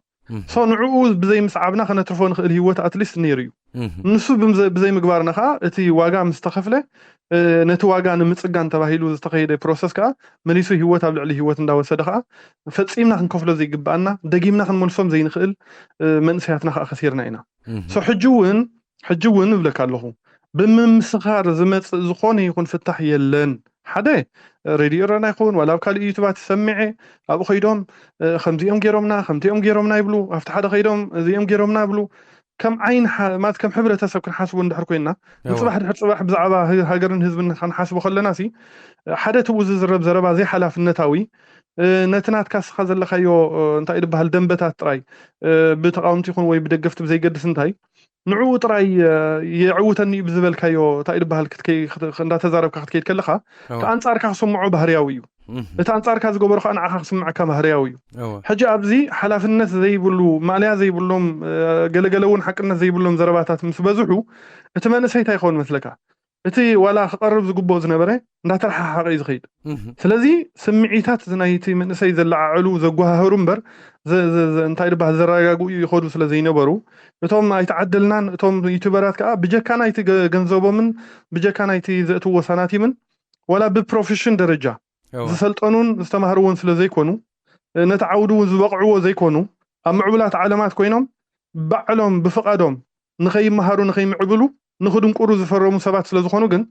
ሶ ንዕኡ ብዘይ ምስዓብና ከነትርፎ ንኽእል ህይወት ኣትሊስት ነይሩ እዩ። ንሱ ብዘይ ምግባርና ከዓ እቲ ዋጋ ምስ ተኸፍለ ነቲ ዋጋ ንምፅጋን ተባሂሉ ዝተኸየደ ፕሮሰስ ከዓ መሊሱ ህይወት ኣብ ልዕሊ ህይወት እንዳወሰደ ከዓ ፈፂምና ክንከፍሎ ዘይግብኣና ደጊምና ክንመልሶም ዘይንኽእል መንእሰያትና ከዓ ከሲርና ኢና። ሶ ሕጂ እውን ሕጂ እውን እብለካ ኣለኹ ብምምስኻር ዝመፅእ ዝኾነ ይኹን ፍታሕ የለን። ሓደ ሬድዮ ኤረና ይኸውን ዋላ ኣብ ካልእ ዩቱባት ይሰምዐ ኣብኡ ከይዶም ከምዚኦም ገይሮምና ከምቲኦም ገይሮምና ይብሉ። ኣብቲ ሓደ ከይዶም እዚኦም ገይሮምና ይብሉ። ከም ዓይን ማለት ከም ሕብረተሰብ ክንሓስቡ እንድሕር ኮይንና ንፅባሕ ድሕር ፅባሕ ብዛዕባ ሃገርን ህዝብን ክንሓስቡ ከለና ሲ ሓደ ትብኡ ዝዝረብ ዘረባ ዘይሓላፍነታዊ ነቲ ናትካ ስኻ ዘለካዮ እንታይ ዝበሃል ደንበታት ጥራይ ብተቃወምቲ ይኹን ወይ ብደገፍቲ ብዘይገድስ እንታይ ንዕኡ ጥራይ የዕውተኒ እዩ ብዝበልካዮ እንታይ ዝበሃል እንዳተዛረብካ ክትከይድ ከለካ እቲ ኣንጻርካ ክስምዖ ባህርያዊ እዩ። እቲ ኣንጻርካ ዝገበሮ ከዓ ንዓኻ ክስምዐካ ባህርያዊ እዩ። ሕጂ ኣብዚ ሓላፍነት ዘይብሉ ማእለያ ዘይብሎም ገለገለ እውን ሓቅነት ዘይብሎም ዘረባታት ምስ በዝሑ እቲ መንእሰይ እንታይ ይኸውን መስለካ? እቲ ዋላ ክቐርብ ዝግብኦ ዝነበረ እንዳተረሓሓቐ እዩ ዝኸይድ። ስለዚ ስምዒታት ናይቲ መንእሰይ ዘለዓዕሉ ዘጓሃህሩ እምበር ዘ- ዘ- ዘ- እንታይ ድበሃል ዘረጋግኡ ይኸዱ ስለ ዘይነበሩ፣ እቶም ኣይተዓደልናን እቶም ዩቱበራት ከዓ ብጀካ ናይቲ ገ- ገንዘቦምን ብጀካ ናይቲ ዘእትዎ ሳናቲምን ዋላ ብፕሮፌሽን ደረጃ እወ። ዝሰልጠኑን ዝተማህርዎን ስለ ዘይኮኑ፣ ነቲ ዓውዲ እውን ዝበቕዕዎ ዘይኮኑ፣ ኣብ ምዕቡላት ዓለማት ኮይኖም ባዕሎም ብፍቓዶም ንኸይመሃሩ ንኸይምዕብሉ ንኽድንቁሩ ዝፈረሙ ሰባት ስለ ዝኾኑ ግን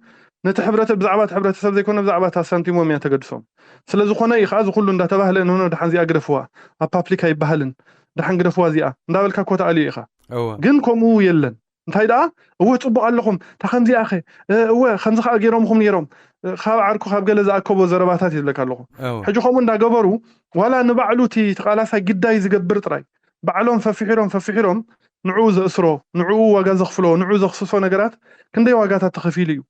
ነቲ ሕብረተ ብዛዕባ እቲ ሕብረተሰብ ዘይኮነ ብዛዕባ እታ ሳንቲሞም እያ ተገድሶም። ስለ ዝኾነ እዩ ከዓ እዚ ኩሉ እንዳተባህለ ንሆኖ ድሓን እዚኣ ግደፍዋ፣ ኣብ ፓብሊክ ኣይበሃልን፣ ድሓን ግደፍዋ እዚኣ እንዳበልካ እኮ ተኣልዮ ኢኻ። እወ ግን ከምኡ የለን። እንታይ ደኣ እወ ፅቡቅ ኣለኹም፣ እታ ከምዚኣ ኸ፣ እ፣ እወ ከምዚ ከዓ ገይሮምኹም ነይሮም፣ እ፣ ካብ ዓርኩ ካብ ገለ ዝኣከቦ ዘረባታት ይብለካ ኣለኹ። እወ ሕጂ ከምኡ እንዳገበሩ ዋላ ንባዕሉ እቲ ተቃላሳይ ግዳይ ዝገብር ጥራይ ባዕሎም ፈፊሒሮም ፈፊሒሮም ንዕኡ ዘእስሮ፣ ንዕኡ ዋጋ ዘኽፍሎ፣ ንዕኡ ዘኽስሶ ነገራት ክንደይ ዋጋታት ተኸፊሉ እዩ።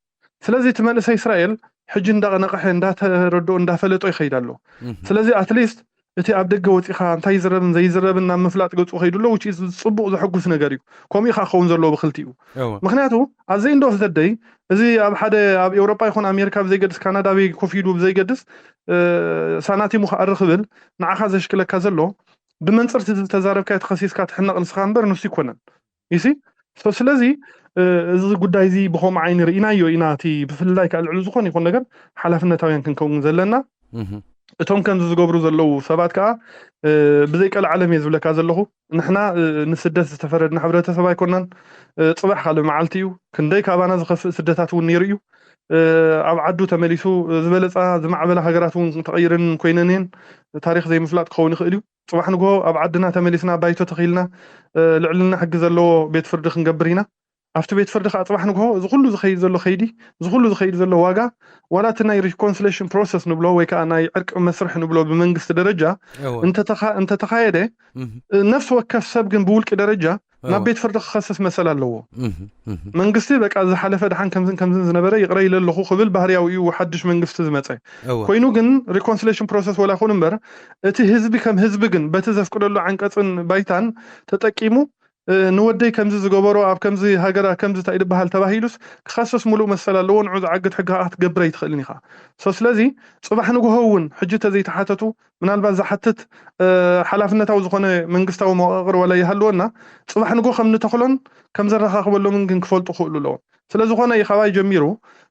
ስለዚ እቲ መንእሰይ እስራኤል ሕጂ እንዳነቕሐ እንዳተረድኦ እንዳፈለጦ ይኸይድ ኣሎ። እህ። ስለዚ ኣትሊስት እቲ ኣብ ደገ ወፂኻ እንታይ ይዝረብን ዘይዝረብን ናብ ምፍላጥ ገፁ ከይዱ ኣሎ፣ which is ፅቡቅ ዘሐጉስ ነገር እዩ። ከምኡ ኢኻ ክኸውን ዘለዎ ብክልቲኡ። እወ ምክንያቱ ኣዘይ እንዶ ዘደይ እዚ ኣብ ሓደ ኣብ ኤውሮጳ ይኹን ኣሜሪካ ብዘይገድስ ካናዳ በይ ኮፍ ኢሉ ብዘይገድስ እ፣ ሳናቲሙ ክኣሪ ክብል ንዓኻ ዘሽክለካ ዘሎ ብመንፅርቲ ዝተዛረብካዮ ተኸሲስካ ትሕነቕ ንስኻ እምበር ንሱ ይኮነን። ይሲ ስለዚ እ፣ እዚ ጉዳይ እዚ ብኸምኡ ዓይኒ ርኢናዮ ኢና። እቲ ብፍላይ ከዓ ልዕሊ ዝኾነ ይኹን ነገር ሓላፍነታውያን ክንከውን ዘለና። እህ። እቶም ከምዚ ዝገብሩ ዘለዉ ሰባት ከዓ እ፣ ብዘይቀልዓለም እየ ዝብለካ ዘለኹ። ንሕና እ፣ ንስደት ዝተፈረድና ሕብረተሰብ ኣይኮናን። እ፣ ፅባሕ ካልእ መዓልቲ እዩ። ክንደይ ካባና ዝኸፍእ ስደታት እውን ነይሩ እዩ። እ፣ ኣብ ዓዱ ተመሊሱ እ፣ ዝበለፃ ዝማዕበላ ሃገራት እውን ተቐይረን ኮይነን እየን። ታሪክ ዘይምፍላጥ ክኸውን ይኽእል እዩ። ፅባሕ ንግሆ ኣብ ዓድና ተመሊስና ባይቶ ተኺልና እ፣ ልዕልና ሕጊ ዘለዎ ቤት ፍርዲ ክንገብር ኢና። ኣብቲ ቤት ፍርዲ ከዓ ፅባሕ ንግሆ እዚ ኩሉ ዝኸይድ ዘሎ ከይዲ፣ እዚ ኩሉ ዝኸይድ ዘሎ ዋጋ፣ ዋላ እቲ ናይ ሪኮንስሌሽን ፕሮሰስ ንብሎ ወይ ከዓ ናይ ዕርቂ መስርሕ ንብሎ ብመንግስቲ ደረጃ እወ እንተተኻ- እንተተኻየደ እህ። እ፣ ነፍሲ ወከፍ ሰብ ግን ብውልቂ ደረጃ ናብ እወ ቤት ፍርዲ ክኸስስ መሰል ኣለዎ። እህ። እህ። መንግስቲ በቃ ዝሓለፈ ድሓን ከምዝን ከምዝን ዝነበረ ይቕረ ኢለ ኣለኹ ክብል ባህርያዊ እዩ። ሓድሽ መንግስቲ ዝመፀ እወ ኮይኑ ግን ሪኮንስሌሽን ፕሮሰስ ወላ ይኹን እምበር እቲ ህዝቢ ከም ህዝቢ ግን በቲ ዘፍቅደሉ ዓንቀፅን ባይታን ተጠቂሙ እ፣ ንወደይ ከምዚ ዝገበሮ ኣብ ከምዚ ሃገራ ከምዚ እንታይ ድበሃል ተባሂሉስ ክኸስስ ሙሉእ መሰል ኣለዎ። ንዑ ዝዓግት ሕጊ ከዓ ክትገብር ኣይትኽእልን ኢኻ። ሶ ስለዚ ፅባሕ ንግሆ እውን ሕጂ ተዘይተሓተቱ ምናልባት ዝሓትት እ፣ ሓላፍነታዊ ዝኾነ መንግስታዊ መዋቕር ዋላ ይሃልወና ፅባሕ ንግሆ ከም ንተኽሎን ከም ዘረኻኽበሎምን ግን ክፈልጡ ክኽእሉ ኣለዎም። ስለ ዝኾነ እዩ ካባይ ጀሚሩ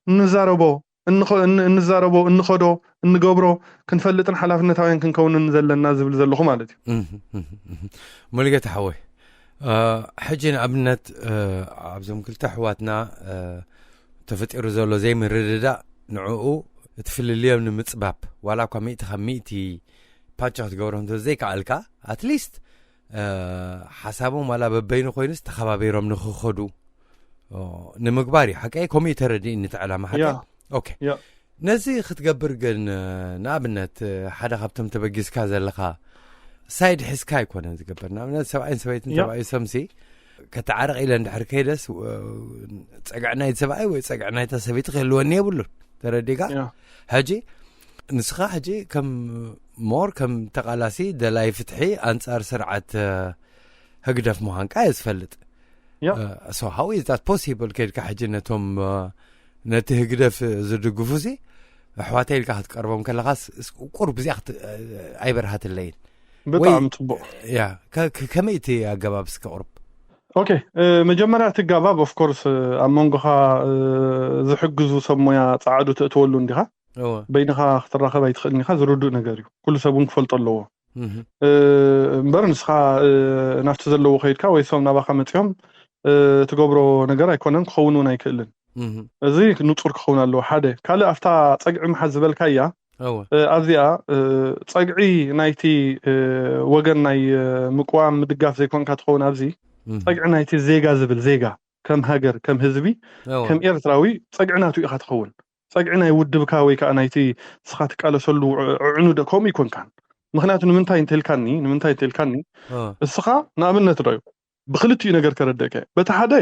እንዛረቦ እንኸ- እን- እንዛረቦ እንኸዶ እንገብሮ ክንፈልጥን ሓላፍነታውያን ክንከውንን ዘለና ዝብል ዘለኹ ማለት እዩ። እህ፣ እህ፣ እህ። ሙሉጌታ ሓወይ እ፣ ሕጂ ንኣብነት እ፣ ኣብዞም ክልተ ኣሕዋትና እ፣ ተፈጢሩ ዘሎ ዘይምርድዳእ ንዕኡ እቲ ፍልልዮም ንምፅባብ ዋላ እኳ ሚእቲ ካብ ሚእቲ ፓቻ ክትገብሮ እንተ ዘይከኣልካ ኣትሊስት ሓሳቦም ዋላ በበይኑ ኮይኑስ ተኸባቢሮም ንክኸዱ ኦ፣ ንምግባር እዩ ሓቀይ ከምኡ እዩ ተረዲእኒ እቲ ዕላማ ሓቀይ ያ ኦኬ ያ ነዚ ክትገብር ግን እ፣ ንኣብነት እ፣ ሓደ ካብቶም ተበጊስካ ዘለኻ ሳይድ ሒዝካ ኣይኮነን ዝገብር ንኣብነት ሰብኣይን ሰበይትን ያ ተባኢሶምሲ ከተዓርቕ ኢለ እንድሕር ከይደስ እ፣ ፀግዕናይ ሰብኣይ ወይ ፀግዕናይታ ሰበይቲ ክህልወኒ የብሉን ተረዲካ ያ ሕጂ ንስኻ ሕጂ ከም ሞር ከም ተቓላሲ ደላይ ፍትሒ ኣንጻር ስርዓት እ፣ ህግደፍ ምዃንካ እየ ዝፈልጥ ያ ሶ ሃው ኢዝ ዳት ፖሲብል ከድካ ሕጂ ነቶም እ፣ ነቲ ህግደፍ ዝድግፉ ሲ ኣሕዋተይ ኢልካ ክትቀርቦም ከለኻስ ቁሩብ እዚኣ ክት- እ፣ ኣይበርሃትለይን ብጣዕሚ ፅቡቅ ያ ከ- ከ- ከመይ እቲ ኣገባብ እስከ ቁሩብ ኦኬ እ፣ መጀመርያ እቲ ጋባብ ኦፍኮርስ ኣብ መንጎኻ እ፣ ዝሕግዙ ሰብ ሞያ ፀዓዱ ተእትወሉ እንዲኻ እወ በይንኻ ክትራኸብ ኣይትኽእልን ኢኻ ዝርዱእ ነገር እዩ ኩሉ ሰብ እውን ክፈልጦ ኣለዎ እህ፣ እ፣ እምበር ንስኻ እ፣ ናብቲ ዘለዎ ከይድካ ወይ እሶም ናባኻ መፂኦም እ፣ ትገብሮ ነገር ኣይኮነን ክኸውን እውን ኣይክእልን እህ፣ እዚ ንፁር ክኸውን ኣለዎ ሓደ ካልእ ኣብታ ፀግዒ ምሓዝ ዝበልካያ እወ እ፣ ኣብዚኣ እ፣ ፀግዒ ናይቲ እ፣ ወገን ናይ እ፣ ምቅዋም ምድጋፍ ዘይኮንካ ትኸውን ኣብዚ እህ፣ ፀግዒ ናይቲ ዜጋ ዝብል ዜጋ ከም ሃገር ከም ህዝቢ እወ ከም ኤርትራዊ ፀግዒ ናቱ ኢኻ ትኸውን ፀግዒ ናይ ውድብካ ወይ ከዓ ናይቲ ንስኻ ትቃለሰሉ ዕ- ዕዕኑ ደ ከምኡ ይኮንካን ምክንያቱ ንምንታይ እንተልካኒ ንምንታይ እንተልካኒ እወ እስኻ ንኣብነት ዶ ብክልቲኡ ነገር ከረደእከ በቲ ሓደ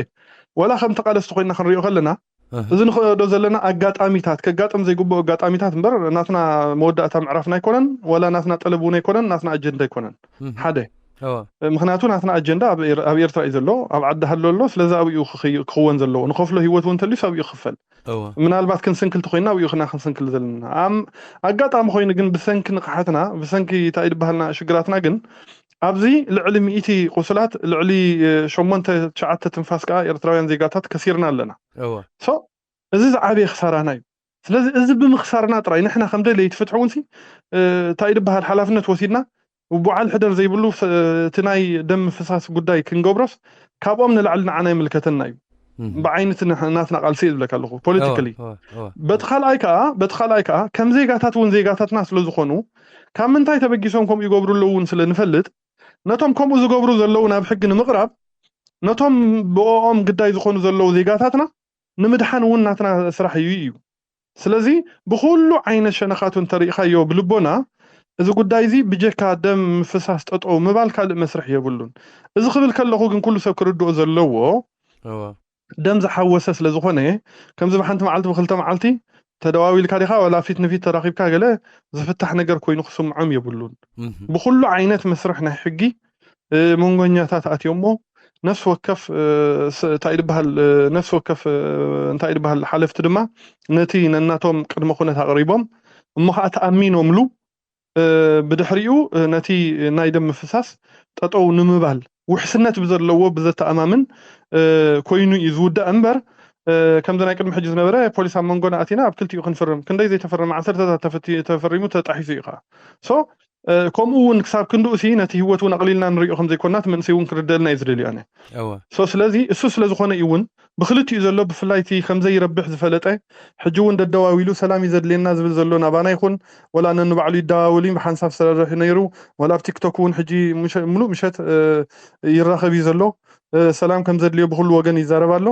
ዋላ ከም ተቃለስቲ ኮይና ክንሪኦ ከለና እህ፣ እዚ ንኽእዶ ዘለና ኣጋጣሚታት ከጋጥም ዘይግብኦ ኣጋጣሚታት እምበር ናትና መወዳእታ ምዕራፍና ኣይኮነን ዋላ ናትና ጠለብ እውን ኣይኮነን ናትና ኣጀንዳ ኣይኮነን እህ፣ ሓደ እወ ምክንያቱ ናትና ኣጀንዳ ኣብ ኤር- ኣብ ኤርትራ እዩ ዘሎ ኣብ ዓዲ ሃሎ ኣሎ ስለዚ ኣብኡ ክኸይ- ክኽወን ዘለዎ ንኸፍሎ ህይወት እውን ተልዩስ ኣብኡ ክኽፈል እወ ምናልባት ክንስንክል ተኮይና ኣብኡ ክና ክንስንክል ዘለና ኣም ኣጋጣሚ ኮይኑ ግን ብሰንኪ ንቕሓትና ብሰንኪ እንታይ ድበሃልና ሽግራትና ግን ኣብዚ ልዕሊ ሚእቲ ቁስላት፣ ልዕሊ ሸሞንተ ትሽዓተ ትንፋስ ከዓ ኤርትራውያን ዜጋታት ከሲርና ኣለና። ሶ እዚ ዝዓበየ ክሳራና እዩ። ስለዚ እዚ ብምክሳርና ጥራይ ንሕና ከም ደለይቲ ፍትሒ እውን እንታይ ይበሃል ሓላፍነት ወሲድና በዓል ሕደር ዘይብሉ እቲ ናይ ደም ምፍሳስ ጉዳይ ክንገብሮስ ካብኦም ንላዕሊ ንዓና ይምልከተና እዩ። ብዓይኒ ናትና ቃልሲ ዝብለካ ኣለኹ ፖለቲካሊ። በቲ ካልኣይ ከዓ በቲ ካልኣይ ከዓ ከም ዜጋታት እውን ዜጋታትና ስለዝኾኑ ካብ ምንታይ ተበጊሶም ከምኡ ይገብሩ ኣለዉ እውን ስለ ንፈልጥ ነቶም ከምኡ ዝገብሩ ዘለዉ ናብ ሕጊ ንምቕራብ ነቶም ብኦም ግዳይ ዝኾኑ ዘለዉ ዜጋታትና ንምድሓን እውን ናትና ስራሕ እዩ እዩ። ስለዚ ብኩሉ ዓይነት ሸነኻቱ እንተሪእኻዮ ብልቦና እዚ ጉዳይ እዚ ብጀካ ደም ምፍሳስ ጠጠው ምባል ካልእ መስርሕ የብሉን። እዚ ክብል ከለኹ ግን ኩሉ ሰብ ክርድኦ ዘለዎ ደም ዝሓወሰ ስለ ዝኾነ ከምዚ ብሓንቲ መዓልቲ ብክልተ መዓልቲ ተደዋዊልካ ዲኻ ዋላ ፊት ንፊት ተራኺብካ ገለ ዝፍታሕ ነገር ኮይኑ ክስምዖም የብሉን። ብኩሉ ዓይነት መስርሕ ናይ ሕጊ መንጎኛታት ኣትዮሞ ነፍሲ ወከፍ እንታይ ድበሃል ነፍሲ ወከፍ እንታይ ድበሃል ሓለፍቲ ድማ ነቲ ነናቶም ቅድመ ኩነት ኣቕሪቦም እሞ ከዓ ተኣሚኖምሉ ብድሕሪኡ ነቲ ናይ ደም ምፍሳስ ጠጠው ንምባል ውሕስነት ብዘለዎ ብዘተኣማምን ኮይኑ እዩ ዝውዳእ እምበር ከምዚ ናይ ቅድሚ ሕጂ ዝነበረ ፖሊስ ኣብ መንጎና ኣቲና ኣብ ክልቲኡ ክንፍርም ክንደይ ዘይተፈረመ ዓሰርተታት ተፈቲ- ተፈሪሙ ተጣሒሱ እዩ ከዓ ሶ ከምኡ እውን ክሳብ ክንድኡ ሲ ነቲ ህይወት እውን ኣቕሊልና ንሪኦ ከም ዘይኮና እቲ መንእሰይ እውን ክርደልና እዩ ዝደልዩ ኣነ እወ ሶ ስለዚ እሱ ስለ ዝኾነ እዩ እውን ብክልቲኡ ዘሎ ብፍላይ እቲ ከም ዘይረብሕ ዝፈለጠ ሕጂ እውን ደደዋዊሉ ሰላም እዩ ዘድልየና ዝብል ዘሎ ናባና ይኹን ወላ ነንባዕሉ ይደዋወል እዩ ብሓንሳብ ዝሰርሕ ነይሩ ወላ ኣብ ቲክቶክ እውን ሕጂ ምሸ- ምሉእ ምሸት እ፣ ይራኸብ እዩ ዘሎ እ፣ ሰላም ከም ዘድልዮ ብኩሉ ወገን ይዛረብ ኣሎ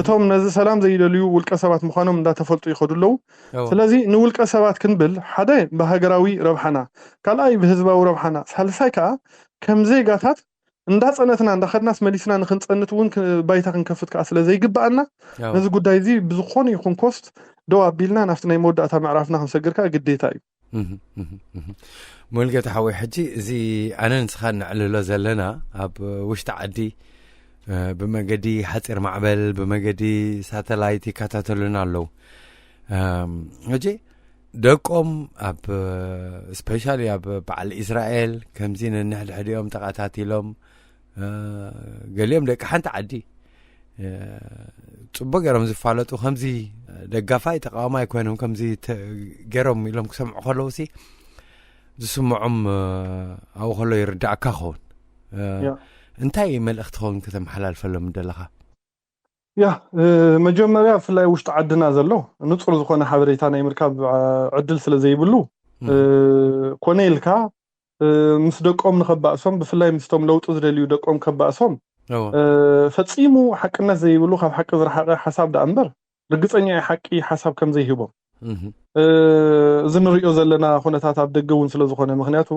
እቶም ነዚ ሰላም ዘይደልዩ ውልቀ ሰባት ምዃኖም እንዳተፈልጡ ይኸዱ ኣለዉ እወ ስለዚ ንውልቀ ሰባት ክንብል ሓደ ብሃገራዊ ረብሓና ካልኣይ ብህዝባዊ ረብሓና ሳልሳይ ከዓ ከም ዜጋታት እንዳፀነትና እንዳኸድናስ መሊስና ንክንፀንት እውን ክ- ባይታ ክንከፍት ከዓ ስለ ዘይግበኣና ያው ነዚ ጉዳይ እዚ ብዝኾነ ይኹን ኮስት ደው ኣቢልና ናብቲ ናይ መወዳእታ ምዕራፍና ክንሰግር ከዓ ግዴታ እዩ። እህ፣ እህ፣ እህ። ሙልጌታ ሓወይ፣ ሕጂ እዚ ኣነ ንስኻ ነዕልሎ ዘለና ኣብ ውሽጢ ዓዲ፣ እ፣ ብመገዲ ሓፂር ማዕበል፣ ብመገዲ ሳተላይት ይከታተሉና ኣለዉ። እም፣ ሕጂ ደቆም ኣብ፣ ስፔሻሊ ኣብ በዓል ኢስራኤል ከምዚ ነንሕድሕዲኦም ተቐታቲሎም፣ እ፣ ገሊኦም ደቂ ሓንቲ ዓዲ፣ እ፣ ጽቡቅ ገይሮም ዝፋለጡ፣ ከምዚ ደጋፋይ ተቃዋማይ ኮይኖም ከምዚ ተ-፣ ገይሮም ኢሎም ክሰምዑ ከለዉ ሲ ዝስምዖም፣ እ፣ ኣብኡ ከሎ ይርዳእካ ክኸውን። እ፣ ያ። እንታይ መልእኽቲ ክኸውን ከተመሓላልፈሎም ደለኻ? ያ፣ እ፣ መጀመርያ ብፍላይ ውሽጢ ዓድና ዘሎ ንጹር ዝኾነ ሓበሬታ ናይ ምርካብ፣ እ፣ ዕድል ስለ ዘይብሉ፣ እም። እ፣ ኮነ ኢልካ፣ እ፣ ምስ ደቆም ንኸባእሶም፣ ብፍላይ ምስቶም ለውጢ ዝደልዩ ደቆም ከባእሶም፣ እወ። እ፣ ፈጺሙ ሓቅነት ዘይብሉ፣ ካብ ሓቂ ዝረሓቐ ሓሳብ ደኣ እምበር፣ ርግጸኛ ሓቂ ሓሳብ ከም ዘይህቦም፣ እህ። እ፣ እዚ ንርእዮ ዘለና ኩነታት ኣብ ደገ እውን ስለ ዝኾነ፣ ምኽንያቱ፣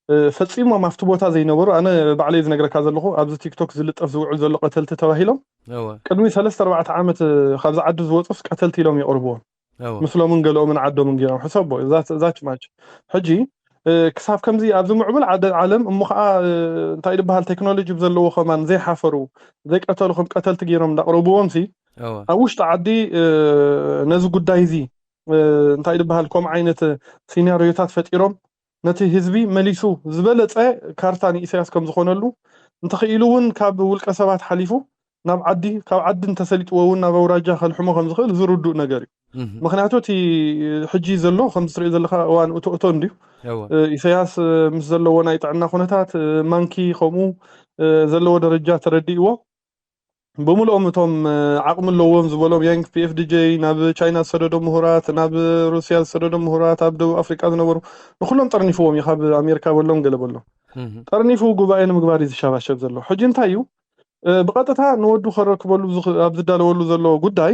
እ፣ ፈጺሞም ኣብቲ ቦታ ዘይነበሩ፣ ኣነ ባዕለይ ዝነግረካ ዘለኹ፣ ኣብዚ ቲክቶክ ዝልጠፍ ዝውዕል ዘሎ ቀተልቲ ተባሂሎም፣ እወ። ቅድሚ ሰለስተ ኣርባዕተ ዓመት፣ እ፣ ካብዚ ዓዲ ዝወጹስ ቀተልቲ ኢሎም የቕርብዎም። እወ። ምስሎምን ገለኦምን ዓዶምን ገይሮም። ሕሰቦ፣ that's፣ that's much። ሕጂ፣ እ፣ ክሳብ ከምዚ ኣብዚ ምዕቡል ዓደ-፣ ዓለም እሞ ኸዓ፣ እ፣ እንታይ ድበሃል፣ ቴክኖሎጂ ብዘለዎ ከማን ዘይሓፈሩ፣ ዘይቀተሉ ከም ቀተልቲ ገይሮም እንዳቕረብዎም ሲ፣ እወ። ኣብ ውሽጢ ዓዲ፣ እ፣ ነዚ ጉዳይ እዚ፣ እ፣ እንታይ ድበሃል፣ ከምኡ ዓይነት ሲናሪዮታት ፈጢሮም፣ ነቲ ህዝቢ መሊሱ ዝበለጸ ካርታ ንኢሳያስ ከም ዝኾነሉ፣ እንተኽኢሉ እውን ካብ ውልቀ ሰባት ሓሊፉ ናብ ዓዲ፣ ካብ ዓዲ እንተሰሊጥዎ እውን ናብ ኣውራጃ ከልሕሞ ከም ዝኽእል ዝርዱእ ነገር እዩ። እህ። ምኽንያቱ እቲ ሕጂ ዘሎ ከምዚ ትሪኦ ዘለኻ እዋን እቶ እቶ እንድዩ። እወ። እ፣ ኢሳያስ፣ እ፣ ምስ ዘለዎ ናይ ጥዕና ኩነታት፣ እ፣ ማንኪ ከምኡ፣ እ፣ ዘለዎ ደረጃ ተረዲእዎ። ብምልኦም እቶም፣ እ፣ ዓቕሚ ኣለዎም ዝበሎም ያንግ ፒ ኤፍ ዲ ጄ፣ ናብ ቻይና ዝሰደዶም ምሁራት፣ ናብ ሩስያ ዝሰደዶም ምሁራት፣ ኣብ ደቡብ ኣፍሪቃ ዝነበሩ፣ ንኹሎም ጠርኒፍዎም እዩ፣ ካብ ኣሜሪካ በሎም ገለ በሎም። እህ። ጠርኒፉ ጉባኤ ንምግባር እዩ ዝሸባሸብ ዘሎ። ሕጂ እንታይ እዩ? እ፣ ብቐጥታ ንወዱ ከረክበሉ ዝኽ-፣ ኣብ ዝዳለወሉ ዘሎ ጉዳይ፣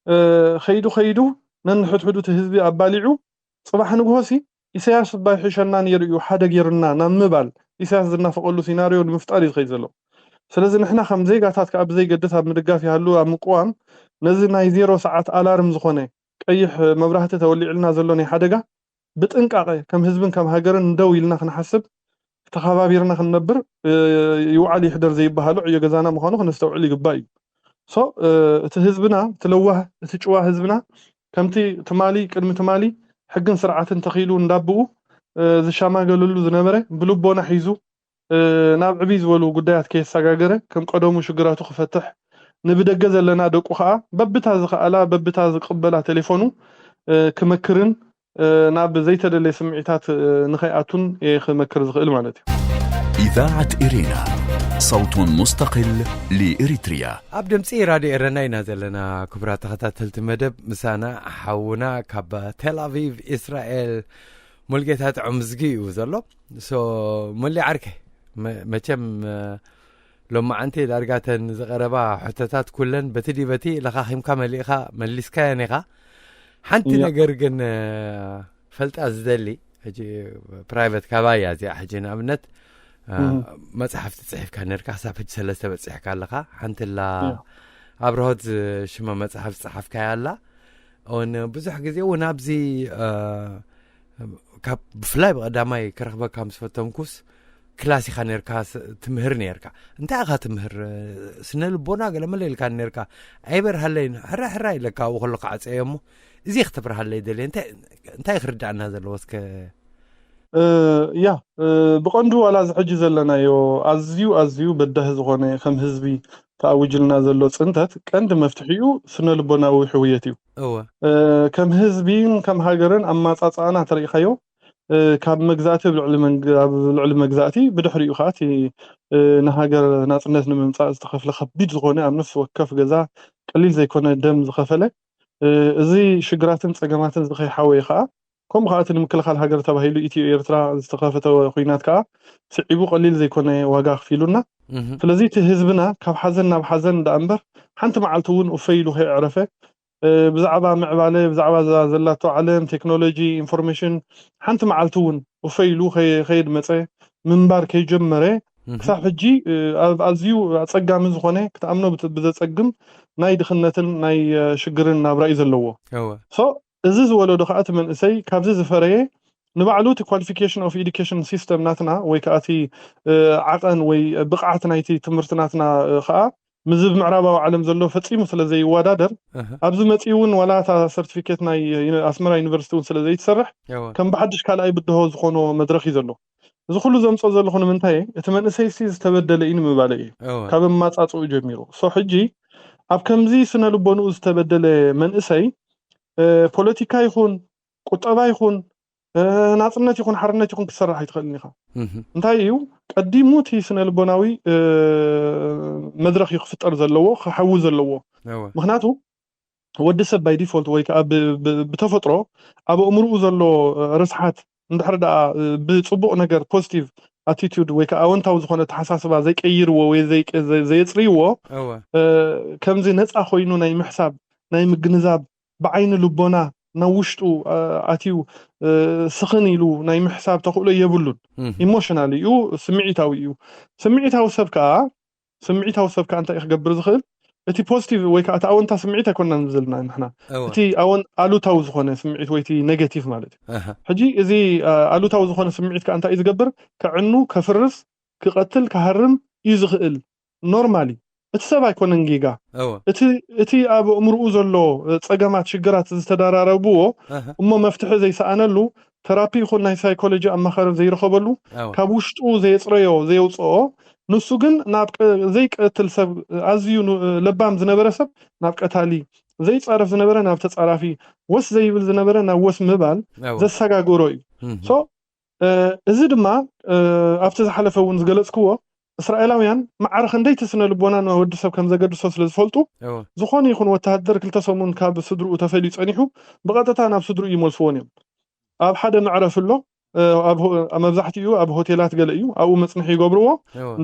እ፣ ከይዱ ከይዱ ነንሕድሕዱ እቲ ህዝቢ ኣባሊዑ፣ ጽባሕ ንግሆሲ ኢሳያስ እባ ይሕሸና ነይሩ እዩ፣ ሓደ ገይሩና ናብ ምባል፣ ኢሳያስ ዝናፈቐሉ ሲናርዮ ንምፍጣር እዩ ዝኸይድ ዘሎ። ስለዚ ንሕና ከም ዜጋታት ከኣ ብዘይገድስ ኣብ ምድጋፍ ይሃሉ ኣብ ምቅዋም፣ ነዚ ናይ ዜሮ ሰዓት ኣላርም ዝኾነ ቀይሕ መብራህቲ ተወሊዕልና ዘሎ ናይ ሓደጋ ብጥንቃቐ ከም ህዝብን ከም ሃገርን ደው ኢልና ክንሓስብ፣ ተኸባቢርና ክንነብር፣ እ፣ ይውዓል ይሕደር ዘይበሃሎ ዕዮ ገዛና ምዃኑ ክነስተውዕል ይግባእ እዩ። ሶ፣ እ፣ እቲ ህዝብና፣ እቲ ለዋህ፣ እቲ ጭዋ ህዝብና፣ ከምቲ ትማሊ፣ ቅድሚ ትማሊ ሕግን ስርዓትን ተኺሉ እንዳብኡ፣ እ፣ ዝሻማገለሉ ዝነበረ፣ ብልቦና ሒዙ፣ ናብ ዕብይ ዝበሉ ጉዳያት ከየሰጋገረ ከም ቀደሙ ሽግራቱ ክፈትሕ፣ ንብደገ ዘለና ደቁ ከዓ በብታ ዝኸኣላ በብታ ዝቅበላ ቴሌፎኑ ክመክርን ናብ ዘይተደለየ ስምዒታት ንኸይኣቱን እየ ክመክር ዝኽእል ማለት እዩ። إذاعة إرينا، صوت مستقل لإريتريا. ኣብ ድምፂ ራድዮ ኤረና ኢና ዘለና። ክቡራት ተኸታተልቲ መደብ፣ ምሳና ሓውና ካብ ቴል ኣቪቭ እስራኤል ሙልጌታ ጥዑምዝጊ እዩ ዘሎ። ሶ ሙሊ ዓርከይ፣ መ- መቸም እ፣ ሎማዓንቲ ዳርጋተን ዝቐረባ ሕቶታት ኩለን በቲ ዲበቲ ለኻኺምካ መሊእኻ መሊስካየን ኢኻ። ሓንቲ ነገር ግን እ፣ ፈልጣ ዝደሊ፣ ሕጂ ፕራይቨት ካባያ እዚኣ፣ ሕጂ ንኣብነት እ፣ መጽሓፍቲ ጽሒፍካ ነርካ፣ ክሳብ ሕጂ ሰለስተ በጺሕካ ኣለኻ። ሓንቲ ላ ኣብርሆት ሽማ መጽሓፍ ዝጸሓፍካያ ኣላ። እውን ብዙሕ ግዜ እውን ኣብዚ እ፣ ካብ ብፍላይ ብቐዳማይ ክረኽበካ ምስ ፈተንኩስ ክላስ ኢኻ ነርካ፣ ትምህር ነርካ። እንታይ ኢኻ ትምህር? ስነ ልቦና ገለ መለ ኢልካ ነርካ። ኣይበርሃለይን፣ ሕራ ሕራ ኢለካ ኣብኡ ከሎ ክዓፀዮ እሞ፣ እዚ ክተብርሃለይ ደልየ። እንታይ ክርዳእና ዘለዎ እስከ? ያ ብቐንዱ ዋላ እዚ ሕጂ ዘለናዮ ኣዝዩ ኣዝዩ በዳሂ ዝኾነ ከም ህዝቢ ተኣዊጅልና ዘሎ ፅንተት ቀንዲ መፍትሒኡ ስነ ልቦናዊ ሕውየት እዩ። እወ። ከም ህዝቢን ከም ሃገርን ኣማፃፅኣና ተሪኢኻዮ፣ ካብ መግዛእቲ ኣብ ልዕሊ መግ- ኣብ ልዕሊ መግዛእቲ፣ ብድሕሪኡ ከዓ እቲ ንሃገር ናፅነት ንምምፃእ ዝተኸፍለ ከቢድ ዝኾነ ኣብ ነፍሲ ወከፍ ገዛ ቀሊል ዘይኮነ ደም ዝኸፈለ፣ እዚ ሽግራትን ፀገማትን ዝኸይሓወየ ከዓ፣ ከምኡ ከዓ እቲ ንምክልኻል ሃገር ተባሂሉ ኢትዮ ኤርትራ ዝተኸፈተ ኩናት ከዓ ስዒቡ ቀሊል ዘይኮነ ዋጋ ኣኽፊሉና። ስለዚ እቲ ህዝብና ካብ ሓዘን ናብ ሓዘን ደኣ እምበር ሓንቲ መዓልቲ እውን እፎይ ኢሉ ከየዕረፈ፣ ብዛዕባ ምዕባለ፣ ብዛዕባ እዛ ዘላቶ ዓለም፣ ቴክኖሎጂ፣ ኢንፎርሜሽን ሓንቲ መዓልቲ እውን እፎይ ኢሉ ከይኸይድ መፀ ምንባር ከይጀመረ፣ ክሳብ ሕጂ ኣብ ኣዝዩ ኣፀጋሚ ዝኾነ፣ ክትኣምኖ ብዘፀግም ናይ ድኽነትን ናይ ሽግርን ናብራ እዩ ዘለዎ። ሶ እዚ ዝወለዶ ከዓ እቲ መንእሰይ ካብዚ ዝፈረየ፣ ንባዕሉ እቲ ኳሊፊኬሽን ኦፍ ኤዱኬሽን ሲስተም ናትና ወይ ከዓ እቲ ዓቐን ወይ ብቕዓት ናይቲ ትምህርቲ ናትና ከዓ ምዚ ብምዕራባዊ ዓለም ዘሎ ፈፂሙ ስለ ዘይወዳደር፣ ኣብዚ መፂኡ እውን ዋላ እታ ሰርቲፊኬት ናይ ኣስመራ ዩኒቨርሲቲ እውን ስለ ዘይትሰርሕ፣ ከም ብሓድሽ ካልኣይ ብድሆ ዝኾኖ መድረኽ እዩ ዘሎ። እዚ ኩሉ ዘምፅኦ ዘለኹ ንምንታይ እየ? እቲ መንእሰይ ሲ ዝተበደለ እዩ ንምባለ እዩ። ካብ ኣማፃፅኡ ጀሚሩ ሶ ሕጂ ኣብ ከምዚ ስነ ልቦንኡ ዝተበደለ መንእሰይ ፖለቲካ ይኹን ቁጠባ ይኹን ናፅነት ይኹን ሓርነት ይኹን ክትሰርሕ ኣይትኽእልን ኢኻ። እንታይ እዩ ቀዲሙ እቲ ስነ ልቦናዊ መድረኽ እዩ ክፍጠር ዘለዎ፣ ክሓዊ ዘለዎ። ምክንያቱ ወዲ ሰብ ባይ ዲፎልት ወይ ከዓ ብተፈጥሮ ኣብ ኣእምርኡ ዘሎ ርስሓት እንድሕር ደኣ ብፅቡቕ ነገር ፖዚቲቭ ኣቲቱድ ወይ ከዓ ኣወንታዊ ዝኾነ ተሓሳስባ ዘይቀይርዎ ወይ ዘየፅርይዎ፣ ከምዚ ነፃ ኮይኑ ናይ ምሕሳብ ናይ ምግንዛብ ብዓይኒ ልቦና ናብ ውሽጡ ኣትዩ ስኽን ኢሉ ናይ ምሕሳብ ተኽእሎ የብሉን። ኢሞሽናል እዩ፣ ስምዒታዊ እዩ። ስምዒታዊ ሰብ ከዓ ስምዒታዊ ሰብ ከዓ እንታይ ክገብር ዝኽእል? እቲ ፖዚቲቭ ወይ ከዓ እቲ ኣወንታ ስምዒት ኣይኮንና ንብል ዘለና ንሕና። እቲ ኣወን ኣሉታዊ ዝኾነ ስምዒት ወይ እቲ ኔጌቲቭ ማለት እዩ። ሕጂ እዚ ኣሉታዊ ዝኾነ ስምዒት ከዓ እንታይ እዩ ዝገብር? ከዕኑ፣ ከፍርስ፣ ክቐትል፣ ክሃርም እዩ ዝኽእል። ኖርማሊ እቲ ሰብ ኣይኮነን ጌጋ። እቲ ኣብ ኣእምርኡ ዘሎ ፀገማት፣ ሽግራት ዝተደራረብዎ እሞ መፍትሒ ዘይሰኣነሉ፣ ተራፒ ይኹን ናይ ሳይኮሎጂ ኣማኻሪ ዘይረኸበሉ፣ ካብ ውሽጡ ዘየፅረዮ ዘየውፅኦ፣ ንሱ ግን ናብ ዘይቀትል ሰብ፣ ኣዝዩ ለባም ዝነበረ ሰብ ናብ ቀታሊ፣ ዘይፃረፍ ዝነበረ ናብ ተፃራፊ፣ ወስ ዘይብል ዝነበረ ናብ ወስ ምባል ዘሰጋገሮ እዩ። ሶ እዚ ድማ ኣብቲ ዝሓለፈ እውን ዝገለፅክዎ፣ እስራኤላውያን ማዕረ ክንደይቲ ስነ ልቦና ንወዲ ሰብ ከም ዘገድሶ ስለ ዝፈልጡ፣ ዝኾነ ይኹን ወተሃደር ክልተ ሰሙን ካብ ስድርኡ ተፈልዩ ፀኒሑ ብቐጥታ ናብ ስድርኡ ይመልስዎን እዮም። ኣብ ሓደ መዕረፊ ኣሎ፣ መብዛሕትኡ ኣብ ሆቴላት ገለ እዩ፣ ኣብኡ መፅንሒ ይገብርዎ።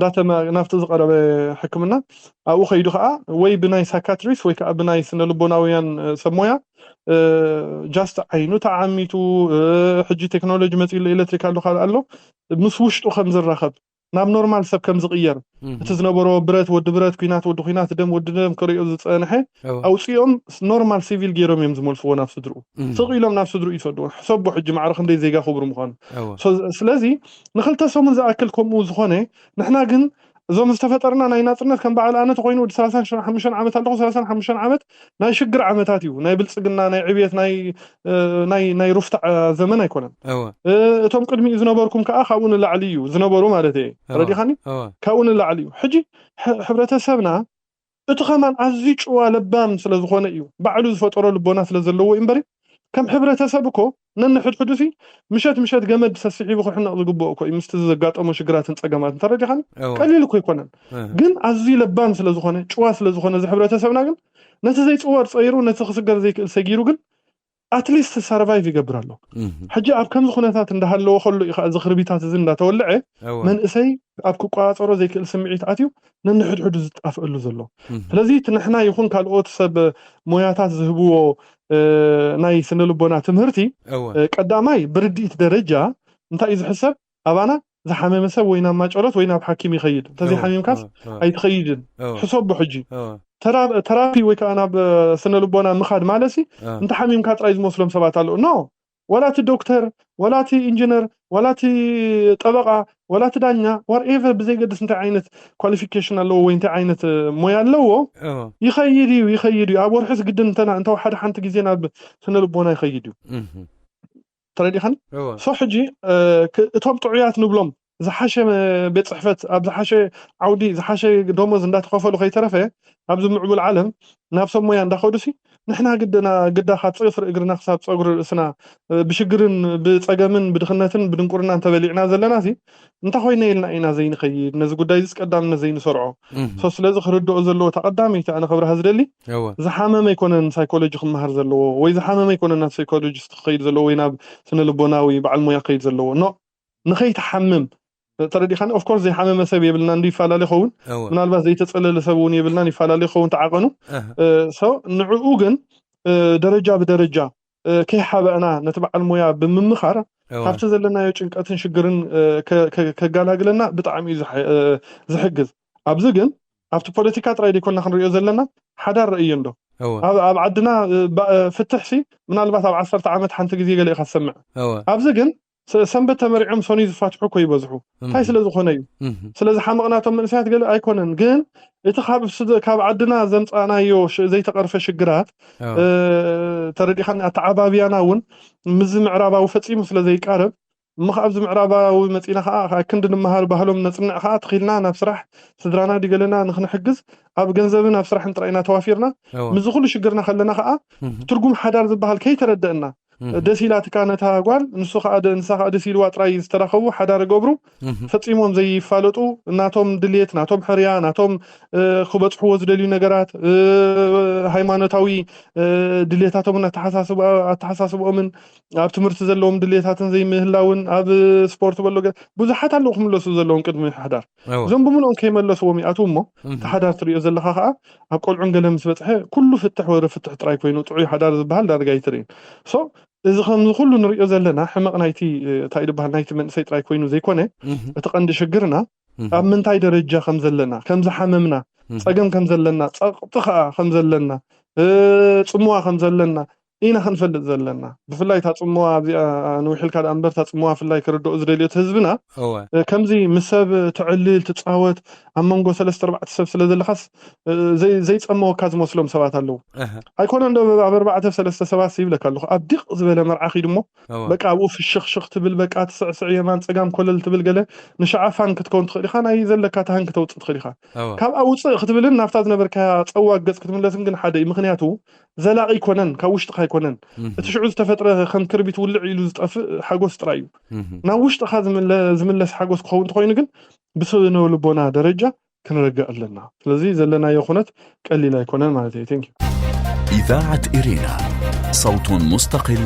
ናብቲ ዝቀረበ ሕክምና ኣብኡ ከይዱ ከዓ ወይ ብናይ ሳካትሪስት ወይ ከዓ ብናይ ስነ ልቦናውያን ሰብ ሞያ ጃስት ዓይኑ ተዓሚቱ፣ ሕጂ ቴክኖሎጂ መፂኡ ኣሎ፣ ኤሌክትሪክ ኣሎ፣ ካልእ ኣሎ፣ ምስ ውሽጡ ከም ዝራኸብ፣ ናብ ኖርማል ሰብ ከም ዝቕየር፣ እቲ ዝነበሮ ብረት፣ ወዲ ብረት፣ ኩናት፣ ወዲ ኩናት፣ ደም፣ ወዲ ደም ክሪኦ ዝፀንሐ ኣውፂኦም ኖርማል ሲቪል ገይሮም እዮም ዝመልስዎ ናብ ስድርኡ። ስቕ ኢሎም ናብ ስድርኡ ይሰድዎ። ሕሰቦ ሕጂ ማዕረ ክንደይ ዜጋ ክቡር ምዃኑ። ስለዚ ንክልተ ሰሙን ዝኣክል ከምኡ ዝኾነ፣ ንሕና ግን እዞም ዝተፈጠርና ናይ ናፅነት ከም በዓል ኣነ ተኮይኑ ወዲ ሰላሳን ሓሙሽተን ዓመት ኣለኹ። ሰላሳን ሓሙሽተን ዓመት ናይ ሽግር ዓመታት እዩ። ናይ ብልፅግና፣ ናይ ዕብየት፣ ናይ እ፣ ናይ ናይ ሩፍታ ዘመን ኣይኮነን። እወ እ፣ እቶም ቅድሚኡ ዝነበርኩም ከዓ ካብኡ ንላዕሊ እዩ ዝነበሩ ማለት እየ። እወ ረዲኻኒ? እወ ካብኡ ንላዕሊ እዩ። ሕጂ ሕ- ሕብረተሰብና እቲ ከማን ኣዝዩ ጭዋ ለባም ስለ ዝኾነ እዩ፣ ባዕሉ ዝፈጠሮ ልቦና ስለ ዘለዎ እዩ እምበሪ፣ ከም ሕብረተሰብ እኮ ነንሕድሕዱ ሲ ምሸት ምሸት ገመድ ሰሲሒቡ ክሕነቕ ዝግብኦ እኮ እዩ ምስቲ ዘጋጠሞ ሽግራትን ጸገማትን። ተረዲኻኒ? እወ ቀሊል እኮ ኣይኮነን። እህ ግን ኣዝዩ ለባም ስለ ዝኾነ፣ ጭዋ ስለ ዝኾነ፣ እዚ ሕብረተሰብና ግን ነቲ ዘይጽወር ጸይሩ፣ ነቲ ክስገር ዘይክእል ሰጊሩ ግን ኣትሊስት ሰርቫይቭ ይገብር ኣሎ። እህ ሕጂ ኣብ ከምዚ ኩነታት እንዳሃለወ ከሎ እዩ ከዓ እዚ ክርቢታት እዚ እንዳተወልዐ እወ መንእሰይ ኣብ ክቆፃፀሮ ዘይክእል ስምዒት ኣትዩ ነንሕድሕዱ ዝጣፍአሉ ዘሎ። እህ ስለዚ እቲ ንሕና ይኹን ካልኦት ሰብ ሞያታት ዝህብዎ እ፣ ናይ ስነ ልቦና ትምህርቲ እወ እ፣ ቀዳማይ ብርድኢት ደረጃ እንታይ እዩ ዝሕሰብ? ኣባና ዝሓመመ ሰብ ወይ ናብ ማጨሎት ወይ ናብ ሓኪም ይኸይድ። እንተዘይ እወ ሓሚምካስ እወ እወ ኣይትኸይድን። እወ ሕሰቡ ሕጂ እወ ተራ- ተራፒ ወይ ከዓ ናብ እ፣ ስነ ልቦና ምኻድ ማለሲ እወ እንተ ሓሚምካ ጥራይ ዝመስሎም ሰባት ኣለዉ። ኖ፣ ወላ እቲ ዶክተር፣ ወላ እቲ ኢንጂነር፣ ወላ እቲ ጠበቃ፣ ወላ እቲ ዳኛ፣ ዋትኤቨር፣ ብዘይገድስ እንታይ ዓይነት ኳሊፊኬሽን ኣለዎ ወይ እንታይ ዓይነት እ፣ ሞያ ኣለዎ፣ እወ ይኸይድ እዩ፣ ይኸይድ እዩ። ኣብ ወርሒ ዝግድን እንተና እንተወሓደ ሓንቲ ግዜ ናብ ስነ ልቦና ይኸይድ እዩ። እህ ተረዲኻኒ? እወ ሶ ሕጂ እ፣ ክ- እቶም ጥዑያት ንብሎም ዝሓሸ ቤት ፅሕፈት ኣብ ዝሓሸ ዓውዲ ዝሓሸ ደሞዝ እንዳተኸፈሉ ከይተረፈ ኣብዚ ምዕቡል ዓለም ናብ ሰብ ሞያ እንዳኸዱ ሲ ንሕና ግድና ግዳ ካብ ፅፍሪ እግርና ክሳብ ፀጉሪ ርእስና እ፣ ብሽግርን ብፀገምን ብድኽነትን ብድንቁርናን ተበሊዕና ዘለና ሲ እንታይ ኮይነ ኢልና ኢና ዘይንኸይድ? ነዚ ጉዳይ እዚ ቀዳምነት ዘይንሰርዖ። እህ ሶ ስለዚ ክርድኦ ዘለዎ ተቐዳመይቲ ኣነ ክብርሃ ዝደሊ እወ ዝሓመመ ኣይኮነን ሳይኮሎጂ ክመሃር ዘለዎ ወይ ዝሓመመ ኣይኮነን ናብ ሳይኮሎጂስት ክኸይድ ዘለዎ ወይ ናብ ስነ ልቦናዊ በዓል ሞያ ክኸይድ ዘለዎ። ኖ፣ ንኸይትሓምም ተረዲኻኒ። ኦፍኮርስ ዘይሓመመ ሰብ የብልና እንዲ ይፈላለ ይኸውን። እወ ምናልባት ዘይተፀለለ ሰብ እውን የብልናን ይፈላለ ይኸውን ተዓቐኑ። እህ እ፣ ሶ ንዕኡ ግን እ፣ ደረጃ ብደረጃ እ፣ ከይሓበእና ነቲ በዓል ሞያ ብምምኻር እወ ካብቲ ዘለናዮ ጭንቀትን ሽግርን እ፣ ከ- ከ- ከጋላግለና ብጣዕሚ እዩ ዝሐ- እ፣ ዝሕግዝ። ኣብዚ ግን ኣብቲ ፖለቲካ ጥራይ ዘይኮና ክንሪኦ ዘለና ሓዳር ረእዮ እንዶ እወ ኣብ ኣብ ዓድና እ፣ ባ- እ፣ ፍትሕ ሲ ምናልባት ኣብ ዓሰርተ ዓመት ሓንቲ ግዜ ገለ ኢኻ ትሰምዕ። እወ ኣብዚ ግን ሰ- ሰንበት ተመሪዖም ሰኑይ ዝፋትሑ እኮ ይበዝሑ። እንታይ እህ ስለ ዝኾነ እዩ? እህ ስለ ዝሓመቕናቶም መንእሰያት ገለ ኣይኮነን፣ ግን እቲ ካብ ስደ- ካብ ዓድና ዘምፃእናዮ ሽ- ዘይተቐርፈ ሽግራት እወ እ፣ ተረዲኻኒ፣ ኣተዓባብያና እውን ምስዚ ምዕራባዊ ፈፂሙ ስለ ዘይቃረብ እሞ ከ ኣብዚ ምዕራባዊ መፂና ከዓ ካብ ክንዲ ንመሃር ባህሎም ነፅንዕ ከዓ ትኺልና ናብ ስራሕ ስድራና ዲገለና ንክንሕግዝ ኣብ ገንዘብን ኣብ ስራሕን ጥራይና ተዋፊርና እወ ምስዚ ኩሉ ሽግርና ከለና ከዓ እህ ትርጉም ሓዳር ዝበሃል ከይተረደእና እህ ደስ ኢላትካ ነታ ጓል ንሱ ከዓ ደ- ንሳ ከዓ ደስ ኢልዋ ጥራይ ዝተራኸቡ ሓዳር ገብሩ እህ ፈፂሞም ዘይፋለጡ ናቶም ድሌት ናቶም ሕርያ ናቶም እ፣ ክበፅሕዎ ዝደልዩ ነገራት እ፣ ሃይማኖታዊ እ፣ ድሌታቶምን ኣተሓሳስባ- ኣተሓሳስብኦምን ኣብ ትምህርቲ ዘለዎም ድሌታትን ዘይምህላውን ኣብ ስፖርት በሎ ገ- ብዙሓት ኣለዉ ክምለሱ ዘለዎም ቅድሚ ሓዳር እወ እዞም ብምልኦም ከይመለስዎም ይኣትዉ እሞ እህ እቲ ሓዳር ትሪኦ ዘለካ ከዓ ኣብ ቆልዑን ገለ ምስ በፅሐ ኩሉ ፍትሕ ወረ ፍትሕ ጥራይ ኮይኑ ጥዑይ ሓዳር ዝበሃል ዳርጋ ኣይትርእን። ሶ እዚ ከምዚ ኩሉ ንሪኦ ዘለና ሕመቕ ናይቲ እ፣ እንታይ ዝበሃል ናይቲ መንእሰይ ጥራይ ኮይኑ ዘይኮነ እህ እቲ ቀንዲ ሽግርና እህ ኣብ ምንታይ ደረጃ ከም ዘለና ከም ዝሓመምና እህ ፀገም ከም ዘለና ፀቕጢ ከዓ ከም ዘለና እ፣ ፅምዋ ከም ዘለና ኢና ክንፈልጥ ዘለና። ብፍላይ እታ ፅምዋ ኣብዚኣ ንውሒልካ ደኣ እምበር እታ ፅምዋ ብፍላይ ክርድኦ ዝደልዮ እቲ ህዝብና እወ እ፣ ከምዚ ምስ ሰብ ትዕልል ትፃወት ኣብ መንጎ ሰለስተ ኣርባዕተ ሰብ ስለ ዘለኻስ እ፣ ዘይ- ዘይፀመወካ ዝመስሎም ሰባት ኣለዉ። እህ ኣይኮነ እንዶ ኣብ ኣርባዕተ ሰለስተ ሰባት ይብለካ ኣለኹ ኣብ ዲቕ ዝበለ መርዓ ኺድ እሞ እወ በቃ ኣብኡ ፍሽኽሽኽ ትብል በቃ ትስዕስዕ የማን ፀጋም ኮለል ትብል ገለ ንሽዓ ፋን ክትከውን ትኽእል ኢኻ ናይ ዘለካ ታህን ክተውፅእ ትኽእል ኢኻ። እወ ካብ ኣውፅእ ክትብልን ናብታ ዝነበርካያ ፀዋግ ገፅ ክትምለስን ግን ሓደ እዩ። ምክንያቱ ዘላቒ ኣይኮነን፣ ካብ ውሽጥኻ ኣይኮነን። እህ እቲ ሽዑ ዝተፈጥረ ከም ክርቢት ውልዕ ኢሉ ዝጠፍእ ሓጎስ ጥራይ እዩ። እህ ናብ ውሽጥኻ ዝምለ- ዝምለስ ሓጎስ ክኸውን እንተኮይኑ ግን ብስነ ልቦና ደረጃ ክንረግእ ኣለና። ስለዚ ዘለናዮ ኩነት ቀሊል ኣይኮነን ማለት እዩ። Thank you። إذاعة إرينا، صوت مستقل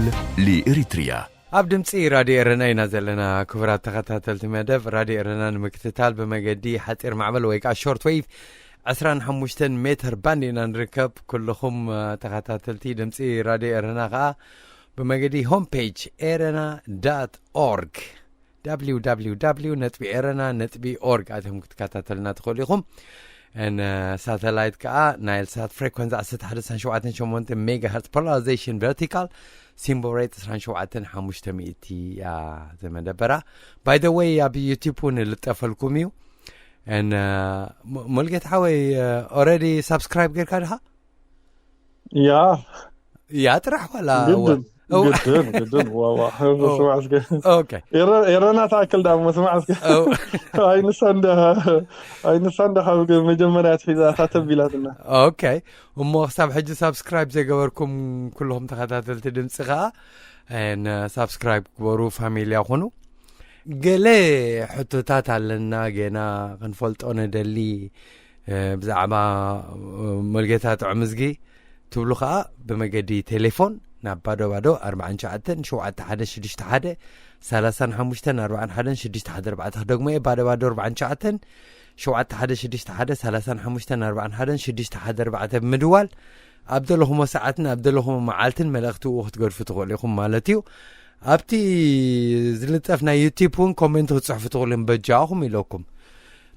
لإريتريا. ኣብ ድምፂ ራድዮ ኤረና ኢና ዘለና። ክቡራት ተኸታተልቲ መደብ ራድዮ ኤረና ንምክትታል ብመገዲ ሓፂር ማዕበል ወይ ከዓ ሾርት ዌቭ ዕስራን ሓሙሽተን ሜተር ባንድ ኢና ንርከብ። ኩልኹም እ፣ ተኸታተልቲ ድምፂ ራድዮ ኤረና ከዓ ብመገዲ ሆም ፔጅ ኤረና ዳት ኦርግ www ነጥቢ ኤረና ነጥቢ ኦርግ ኣትዮም ክትከታተልና ትኽእሉ ኢኹም። ን ሳተላይት ከዓ ናይል ሳት ፍሬኮንሲ ዓሰርተ ሓደ ነጥቢ ሸውዓተ ሸሞንተ ሜጋ ሄርትስ ፖላራይዜሽን ቨርቲካል ሲምቦል ሬት ዕስራን ሸውዓተን ሓሙሽተ ሚእቲ እያ ዘመደበራ። ባይ ዘ ወይ ኣብ ዩቲዩብ እውን ልጠፈልኩም እዩ። And ሙልጌታ ሓወይ፣ already subscribe ጌርካ ድኻ? ያ ያ ጥራሕ ዋላ ግድን ግድን ግድን ዋዋ ስማዕ እስከ። ኦኬ። ኤረና ትኣክል ዳ እሞ ስማዕ እስከ። ኣይንሳ እንደ ኣይንሳ እንደ ካብ መጀመርያ ትሒዛ እታ ተቢላትና። ኦኬ። እሞ ክሳብ ሕጂ ሳብስክራይብ ዘይገበርኩም ኩልኹም ተኸታተልቲ ድምፂ ከዓ ሳብስክራይብ ግበሩ፣ ፋሚልያ ኩኑ። ገለ ሕቶታት ኣለና፣ ገና ክንፈልጦ ንደሊ ብዛዕባ ሙልጌታ ጥዑምዝጊ ትብሉ ከዓ ብመገዲ ቴሌፎን ናብ ባዶ ባዶ ኣርባዕተ ሸውዓተ ሸውዓተ ሓደ ሽዱሽተ ሓደ ሰላሳ ሓሙሽተ ኣርባዕተ ሓደ ሽዱሽተ ሓደ ኣርባዕተ ክደግሞ እየ። ባዶ ባዶ ኣርባዕተ ሸውዓተ ሸውዓተ ሓደ ሽዱሽተ ሓደ ሰላሳ ሓሙሽተ ኣርባዕተ ሓደ ሽዱሽተ ሓደ ኣርባዕተ ብምድዋል ኣብ ዘለኹሞ ሰዓትን ኣብ ዘለኹሞ መዓልትን መልእኽቲ ክትገድፉ ትኽእሉ ኢኹም ማለት እዩ። ኣብቲ ዝልጠፍ ናይ ዩቲብ እውን ኮሜንት ክትፅሕፉ ትኽእሉ እዮም። በጃኹም ኢለኩም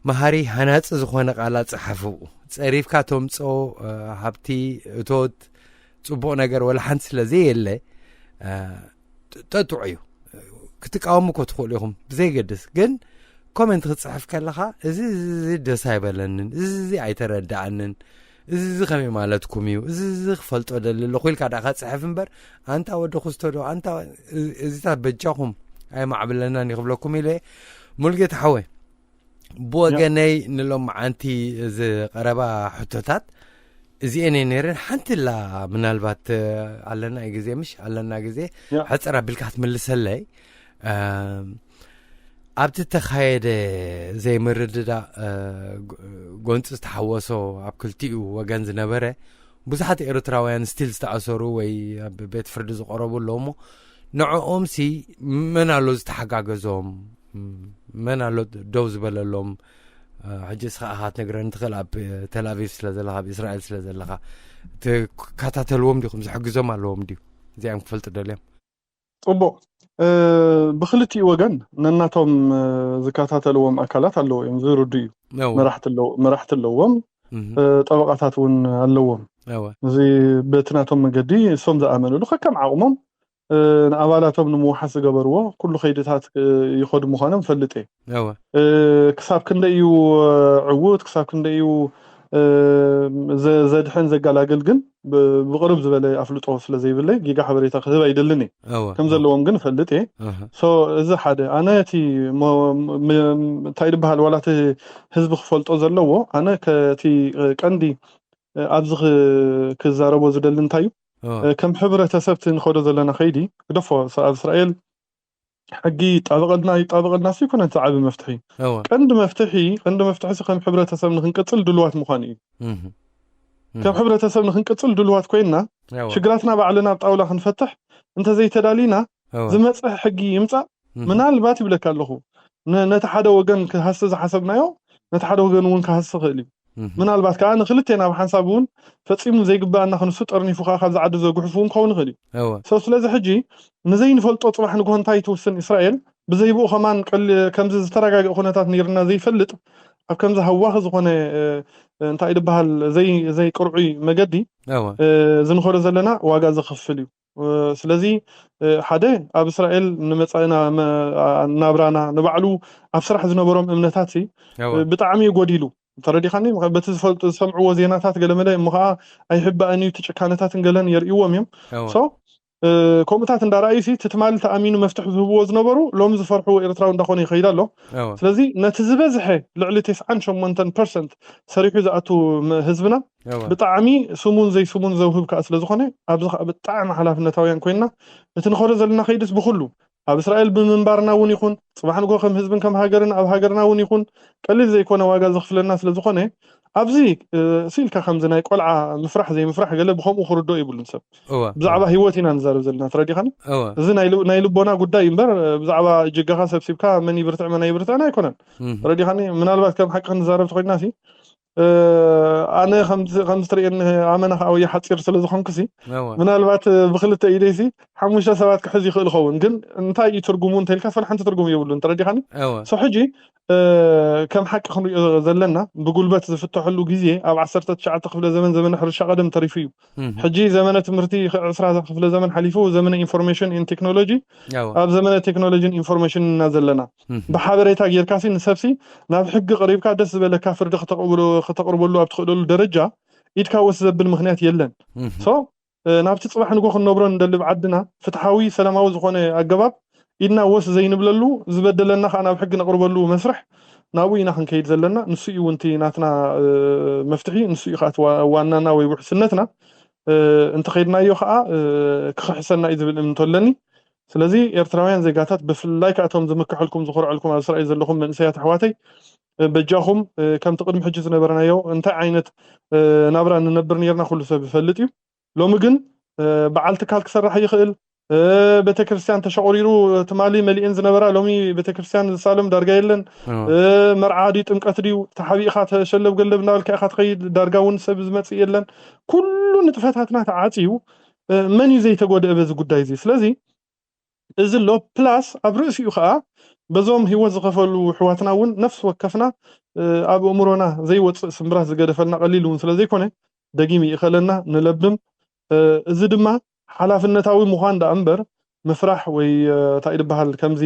መሃሪ ሃናፂ ዝኾነ ቃላት ፀሓፉ። ፀሪፍካ ተምፅኦ ሃብቲ እቶት ፅቡቕ ነገር ወላ ሓንቲ ስለ ዘየለ ጠጥዑ እዩ። ክትቃወሙ እኮ ትኽእሉ ኢኹም ብዘይገድስ፣ ግን ኮሜንት ክትፅሕፍ ከለኻ እዚ እዚ ደስ ኣይበለንን፣ እዚ እዚ ኣይተረዳኣንን፣ እዚ እዚ ከመይ ማለትኩም እዩ፣ እዚ እዚ ክፈልጦ ደሊ ኣለኹ ኢልካ ዳኣ ክትፅሕፍ እምበር ኣንታ ወዲ ክስቶ ዶ ኣንታ እዚታት በጃኹም ኣይማዕብለናን ይኽብለኩም ኢለ። ሙልጌታ ሓወይ ብወገነይ ንሎም መዓንቲ ዝቐረባ ሕቶታት እዚኤን እየ ነይረን። ሓንቲ ላ ምናልባት ኣለና ግዜ ምሽ ኣለና ግዜ ሕፅር ኣቢልካ ክትምልሰለይ ኣብቲ ተኻየደ ዘይምርድዳእ ጎንፂ ዝተሓወሶ ኣብ ክልቲኡ ወገን ዝነበረ ብዙሓት ኤርትራውያን ስቲል ዝተኣሰሩ ወይ ኣብ ቤት ፍርዲ ዝቐረቡ ኣለዉ እሞ ንዕኦም ሲ መን ኣሎ ዝተሓጋገዞም? መን ኣሎ ደው ዝበለሎም? ሕጂ እስኻ ኢኻ ክትነግረኒ ትኽእል፣ ኣብ ተልኣቪቭ ስለ ዘለኻ ኣብ እስራኤል ስለ ዘለኻ ትከታተልዎም ዲኹም ዝሕግዞም ኣለዎም ድዩ? እዚኣም ክፈልጡ ደልዮም። ፅቡቕ። ብክልቲኡ ወገን ነናቶም ዝከታተልዎም ኣካላት ኣለዎ እዮም፣ ዝርዱ እዩ። መራሕቲ ኣለዎም፣ ጠበቃታት እውን ኣለዎም። እዚ በቲ ናቶም መገዲ እሶም ዝኣመንሉ ከከም ዓቕሞም ንኣባላቶም ንምውሓስ ዝገበርዎ ኩሉ ከይድታት ይኸዱ ምዃኖም ፈልጥ እየ። ክሳብ ክንደይ እዩ ዕዉት፣ ክሳብ ክንደይ እዩ ዘድሕን ዘጋላግል ግን ብቕርብ ዝበለ ኣፍልጦ ስለ ዘይብለይ ጌጋ ሓበሬታ ክህብ ኣይደልን እየ። ከም ዘለዎም ግን እፈልጥ እየ። ሶ እዚ ሓደ ኣነ እቲ እንታይ ዝበሃል ዋላ እቲ ህዝቢ ክፈልጦ ዘለዎ ኣነ ከቲ ቀንዲ ኣብዚ ክዛረቦ ዝደሊ እንታይ እዩ ከም ሕብረተሰብ እቲ ንኸዶ ዘለና ከይዲ ግደፎ ኣብ እስራኤል ሕጊ ይጣበቐልና ይጣበቐልና ሲ ይኮነ እቲ ዓቢ መፍትሒ ቀንዲ መፍትሒ ቀንዲ መፍትሒ ሲ ከም ሕብረተሰብ ንክንቅፅል ድልዋት ምዃኑ እዩ። ከም ሕብረተሰብ ንክንቅፅል ድልዋት ኮይንና ሽግራትና ባዕልና ኣብ ጣውላ ክንፈትሕ እንተዘይተዳሊና ዝመፅእ ሕጊ ይምፃእ ምናልባት ይብለካ ኣለኹ ነቲ ሓደ ወገን ክሃሲ ዝሓሰብናዮ ነቲ ሓደ ወገን እውን ክሃሲ ይኽእል እዩ። ምናልባት ከዓ ንክልቴና ብሓንሳብ እውን ፈፂሙ ዘይግበኣና ክንሱ ጠርኒፉ ከዓ ካብዚ ዓዲ ዘጉሕፉ እውን ክኸውን ይኽእል እዩ። ሰው ስለዚ ሕጂ ንዘይንፈልጦ ፅባሕ ንግሆ እንታይ ትውስን እስራኤል ብዘይብኡ ከማን ከምዚ ዝተረጋግአ ኩነታት ነይርና ዘይፈልጥ ኣብ ከምዚ ሃዋኺ ዝኾነ እንታይ ዝበሃል ዘይቅርዑይ መገዲ ዝንኸዶ ዘለና ዋጋ ዘኽፍል እዩ። ስለዚ ሓደ ኣብ እስራኤል ንመፃኢና ናብራና ንባዕሉ ኣብ ስራሕ ዝነበሮም እምነታት ብጣዕሚ እዩ ጎዲሉ። ተረዲኻኒ በቲ ዝፈልጡ ዝሰምዕዎ ዜናታት ገለመለ እሞ ከዓ ኣይሕባእን እዩ ትጭካነታትን ገለን የርእዎም እዮም። ከምኡታት እንዳረኣዩ ሲ ትትማሊ ተኣሚኑ መፍትሒ ዝህብዎ ዝነበሩ ሎሚ ዝፈርሕዎ ኤርትራዊ እንዳኾነ ይኸይድ ኣሎ። ስለዚ ነቲ ዝበዝሐ ልዕሊ ተስዓን ሸሞንተን ፐርሰንት ሰሪሑ ዝኣቱ ህዝብና ብጣዕሚ ስሙን ዘይስሙን ዘውህብ ከዓ ስለዝኾነ ኣብዚ ከዓ ብጣዕሚ ሓላፍነታውያን ኮይንና እቲ ንኸዶ ዘለና ከይድስ ብኩሉ ኣብ እስራኤል ብምንባርና እውን ይኹን ፅባሕ ንጎ ከም ህዝብን ከም ሃገርን ኣብ ሃገርና እውን ይኹን ቀሊል ዘይኮነ ዋጋ ዘኽፍለና ስለዝኾነ ኣብዚ ስኢልካ ከምዚ ናይ ቆልዓ ምፍራሕ ዘይምፍራሕ ገለ ብከምኡ ክርዶ ይብሉን ሰብ ብዛዕባ ህይወት ኢና ንዛረብ ዘለና ተረዲኻኒ። እዚ ናይ ልቦና ጉዳይ እምበር ብዛዕባ ጅጋኻ ሰብሲብካ መን ይብርትዕ መን ኣይብርትዕን ኣይኮነን። ተረዲኻኒ ምናልባት ከም ሓቂ ክንዛረብ ተኮይና ሲ ኣነ ከምዚ ትርእየኒ ኣመና ከዓ ወየ ሓፂር ስለ ዝኾንኩ ሲ ምናልባት ብክልተ ኢደይ ሲ ሓሙሽተ ሰባት ክሕዝ ይኽእል ይኸውን፣ ግን እንታይ እዩ ትርጉሙ እንተልካ፣ ስለ ሓንቲ ትርጉም የብሉን። ተረዲኻኒ? እወ ሶ ሕጂ እ፣ ከም ሓቂ ክንሪኦ ዘለና፣ ብጉልበት ዝፍተሐሉ ግዜ ኣብ ዓሰርተ ትሽዓተ ክፍለ ዘመን፣ ዘመነ ሕርሻ ቀደም ተሪፉ እዩ። እህ፣ ሕጂ ዘመነ ትምህርቲ ዕስራ ክፍለ ዘመን ሓሊፉ፣ ዘመነ ኢንፎርሜሽን ኢን ቴክኖሎጂ፣ እወ ኣብ ዘመነ ቴክኖሎጂን ኢንፎርሜሽን ኢና ዘለና። እህ፣ ብሓበሬታ ጌርካሲ ንሰብሲ ናብ ሕጊ ቀሪብካ ደስ ዝበለካ ፍርዲ ከተቕብሎ- ከተቕርበሉ ኣብ ትኽእለሉ ደረጃ ኢድካ ወስ ዘብል ምኽንያት የለን። እህ፣ ሶ እ፣ ናብቲ ጽባሕ ንጎ ክንነብሮ እንደልብ ዓድና ፍትሓዊ ሰላማዊ ዝኾነ ኣገባብ ኢድና ወስ ዘይንብለሉ፣ ዝበደለና ከዓ ናብ ሕጊ ነቕርበሉ መስርሕ ናብኡ ኢና ክንከይድ ዘለና። ንሱ እዩ እውን እቲ ናትና እ፣ መፍትሒ፣ ንሱ እዩ ከዓ እቲ ዋ- ዋናና ወይ ውሕስነትና። እ፣ እንተኸይድናዮ ከዓ እ፣ ክኽሕሰና እዩ ዝብል እምንቶ ኣለኒ። ስለዚ ኤርትራውያን ዜጋታት፣ ብፍላይ ከዓ እቶም ዝምክሐልኩም ዝኾርዐልኩም ኣብ እስራኤል ዘለኹም መንእሰያት ኣሕዋተይ፣ እ፣ በጃኹም እ፣ ከምቲ ቅድሚ ሕጂ ዝነበረናዮ እንታይ ዓይነት እ፣ ናብራ ንነብር ነርና ኩሉ ሰብ ይፈልጥ እዩ። ሎሚ ግን እ፣ በዓል ትካል ክሰርሕ ይኽእል። እ፣ ቤተክርስትያን ተሸቑሪሩ ትማሊ መሊኤን ዝነበራ ሎሚ ቤተክርስትያን ዝሳለም ዳርጋ የለን። እወ እ፣ መርዓ ድዩ ጥምቀት ድዩ ተሓቢእኻ ተሸለብ ገለብ እናበልካ ኢኻ ትኸይድ፣ ዳርጋ እውን ሰብ ዝመጽእ የለን። ኩሉ ንጥፈታትና ተዓጽዩ እ፣ መን እዩ ዘይተጎደአ በዚ ጉዳይ እዚ? ስለዚ እዚ ኣሎ ፕላስ ኣብ ርእሲኡ ከዓ በዞም ህይወት ዝኸፈሉ ኣሕዋትና እውን ነፍሲ ወከፍና እ፣ ኣብ ኣእምሮና ዘይወፅእ ስምብራት ዝገደፈልና ቀሊል እውን ስለ ዘይኮነ ደጊም ይእኸለና ንለብም። እ፣ እዚ ድማ ሓላፍነታዊ ምዃን ደኣ እምበር ምፍራሕ ወይ እ፣ እንታይ ዝበሃል ከምዚ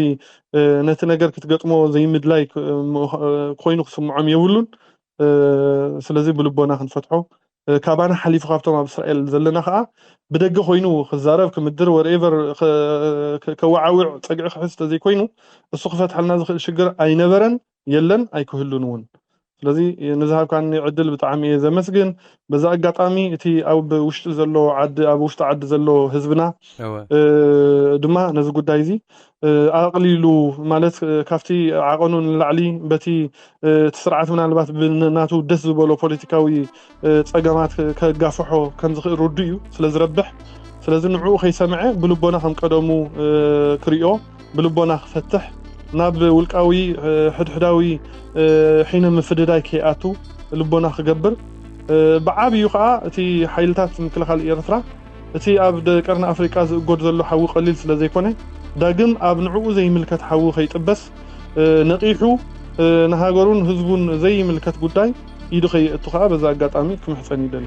እ፣ ነቲ ነገር ክትገጥሞ ዘይምድላይ ክ- ም- እ፣ ኮይኑ ክስምዖም የብሉን። እ፣ ስለዚ ብልቦና ክንፈትሖ እ፣ ካባና ሓሊፉ ካብቶም ኣብ እስራኤል ዘለና ከዓ ብደገ ኮይኑ ክዛረብ ክምድር ወሬቨር ከወዓውዕ ፀግዒ ክሕዝ ተዘይኮይኑ እሱ ክፈትሐልና ዝኽእል ሽግር ኣይነበረን፣ የለን፣ ኣይክህሉን እውን። ስለዚ ንዝሃብካኒ ዕድል ብጣዕሚ እየ ዘመስግን። በዛ ኣጋጣሚ እቲ ኣብ ውሽጢ ዘሎ ዓዲ ኣብ ውሽጢ ዓዲ ዘሎ ህዝብና እወ እ፣ ድማ ነዚ ጉዳይ እዚ እ፣ ኣቕሊሉ ማለት እ፣ ካብቲ ዓቐኑ ንላዕሊ በቲ እ፣ እቲ ስርዓት ምናልባት ብናቱ ደስ ዝበሎ ፖለቲካዊ እ፣ ፀገማት ከጋፍሖ ከም ዝኽእል ርዱእ እዩ ስለ ዝረብሕ። ስለዚ ንዕኡ ከይሰምዐ ብልቦና ከም ቀደሙ እ፣ ክሪኦ፣ ብልቦና ክፈትሕ፣ ናብ ውልቃዊ እ፣ ሕድሕዳዊ እ፣ ሒነ ምፍድዳይ ከይኣቱ ልቦና ክገብር እ፣ ብዓብዩ ከዓ እቲ ሓይልታት ምክልኻል ኤርትራ እቲ ኣብ ደ- ቀርኒ ኣፍሪቃ ዝእጎድ ዘሎ ሓዊ ቀሊል ስለ ዘይኮነ ዳግም ኣብ ንዕኡ ዘይምልከት ሓዊ ከይጥበስ እ፣ ነቒሑ እ፣ ንሃገሩን ህዝቡን ዘይምልከት ጉዳይ ኢዱ ከየእቱ ከዓ በዛ ኣጋጣሚ ክምሕፀን ይደሊ።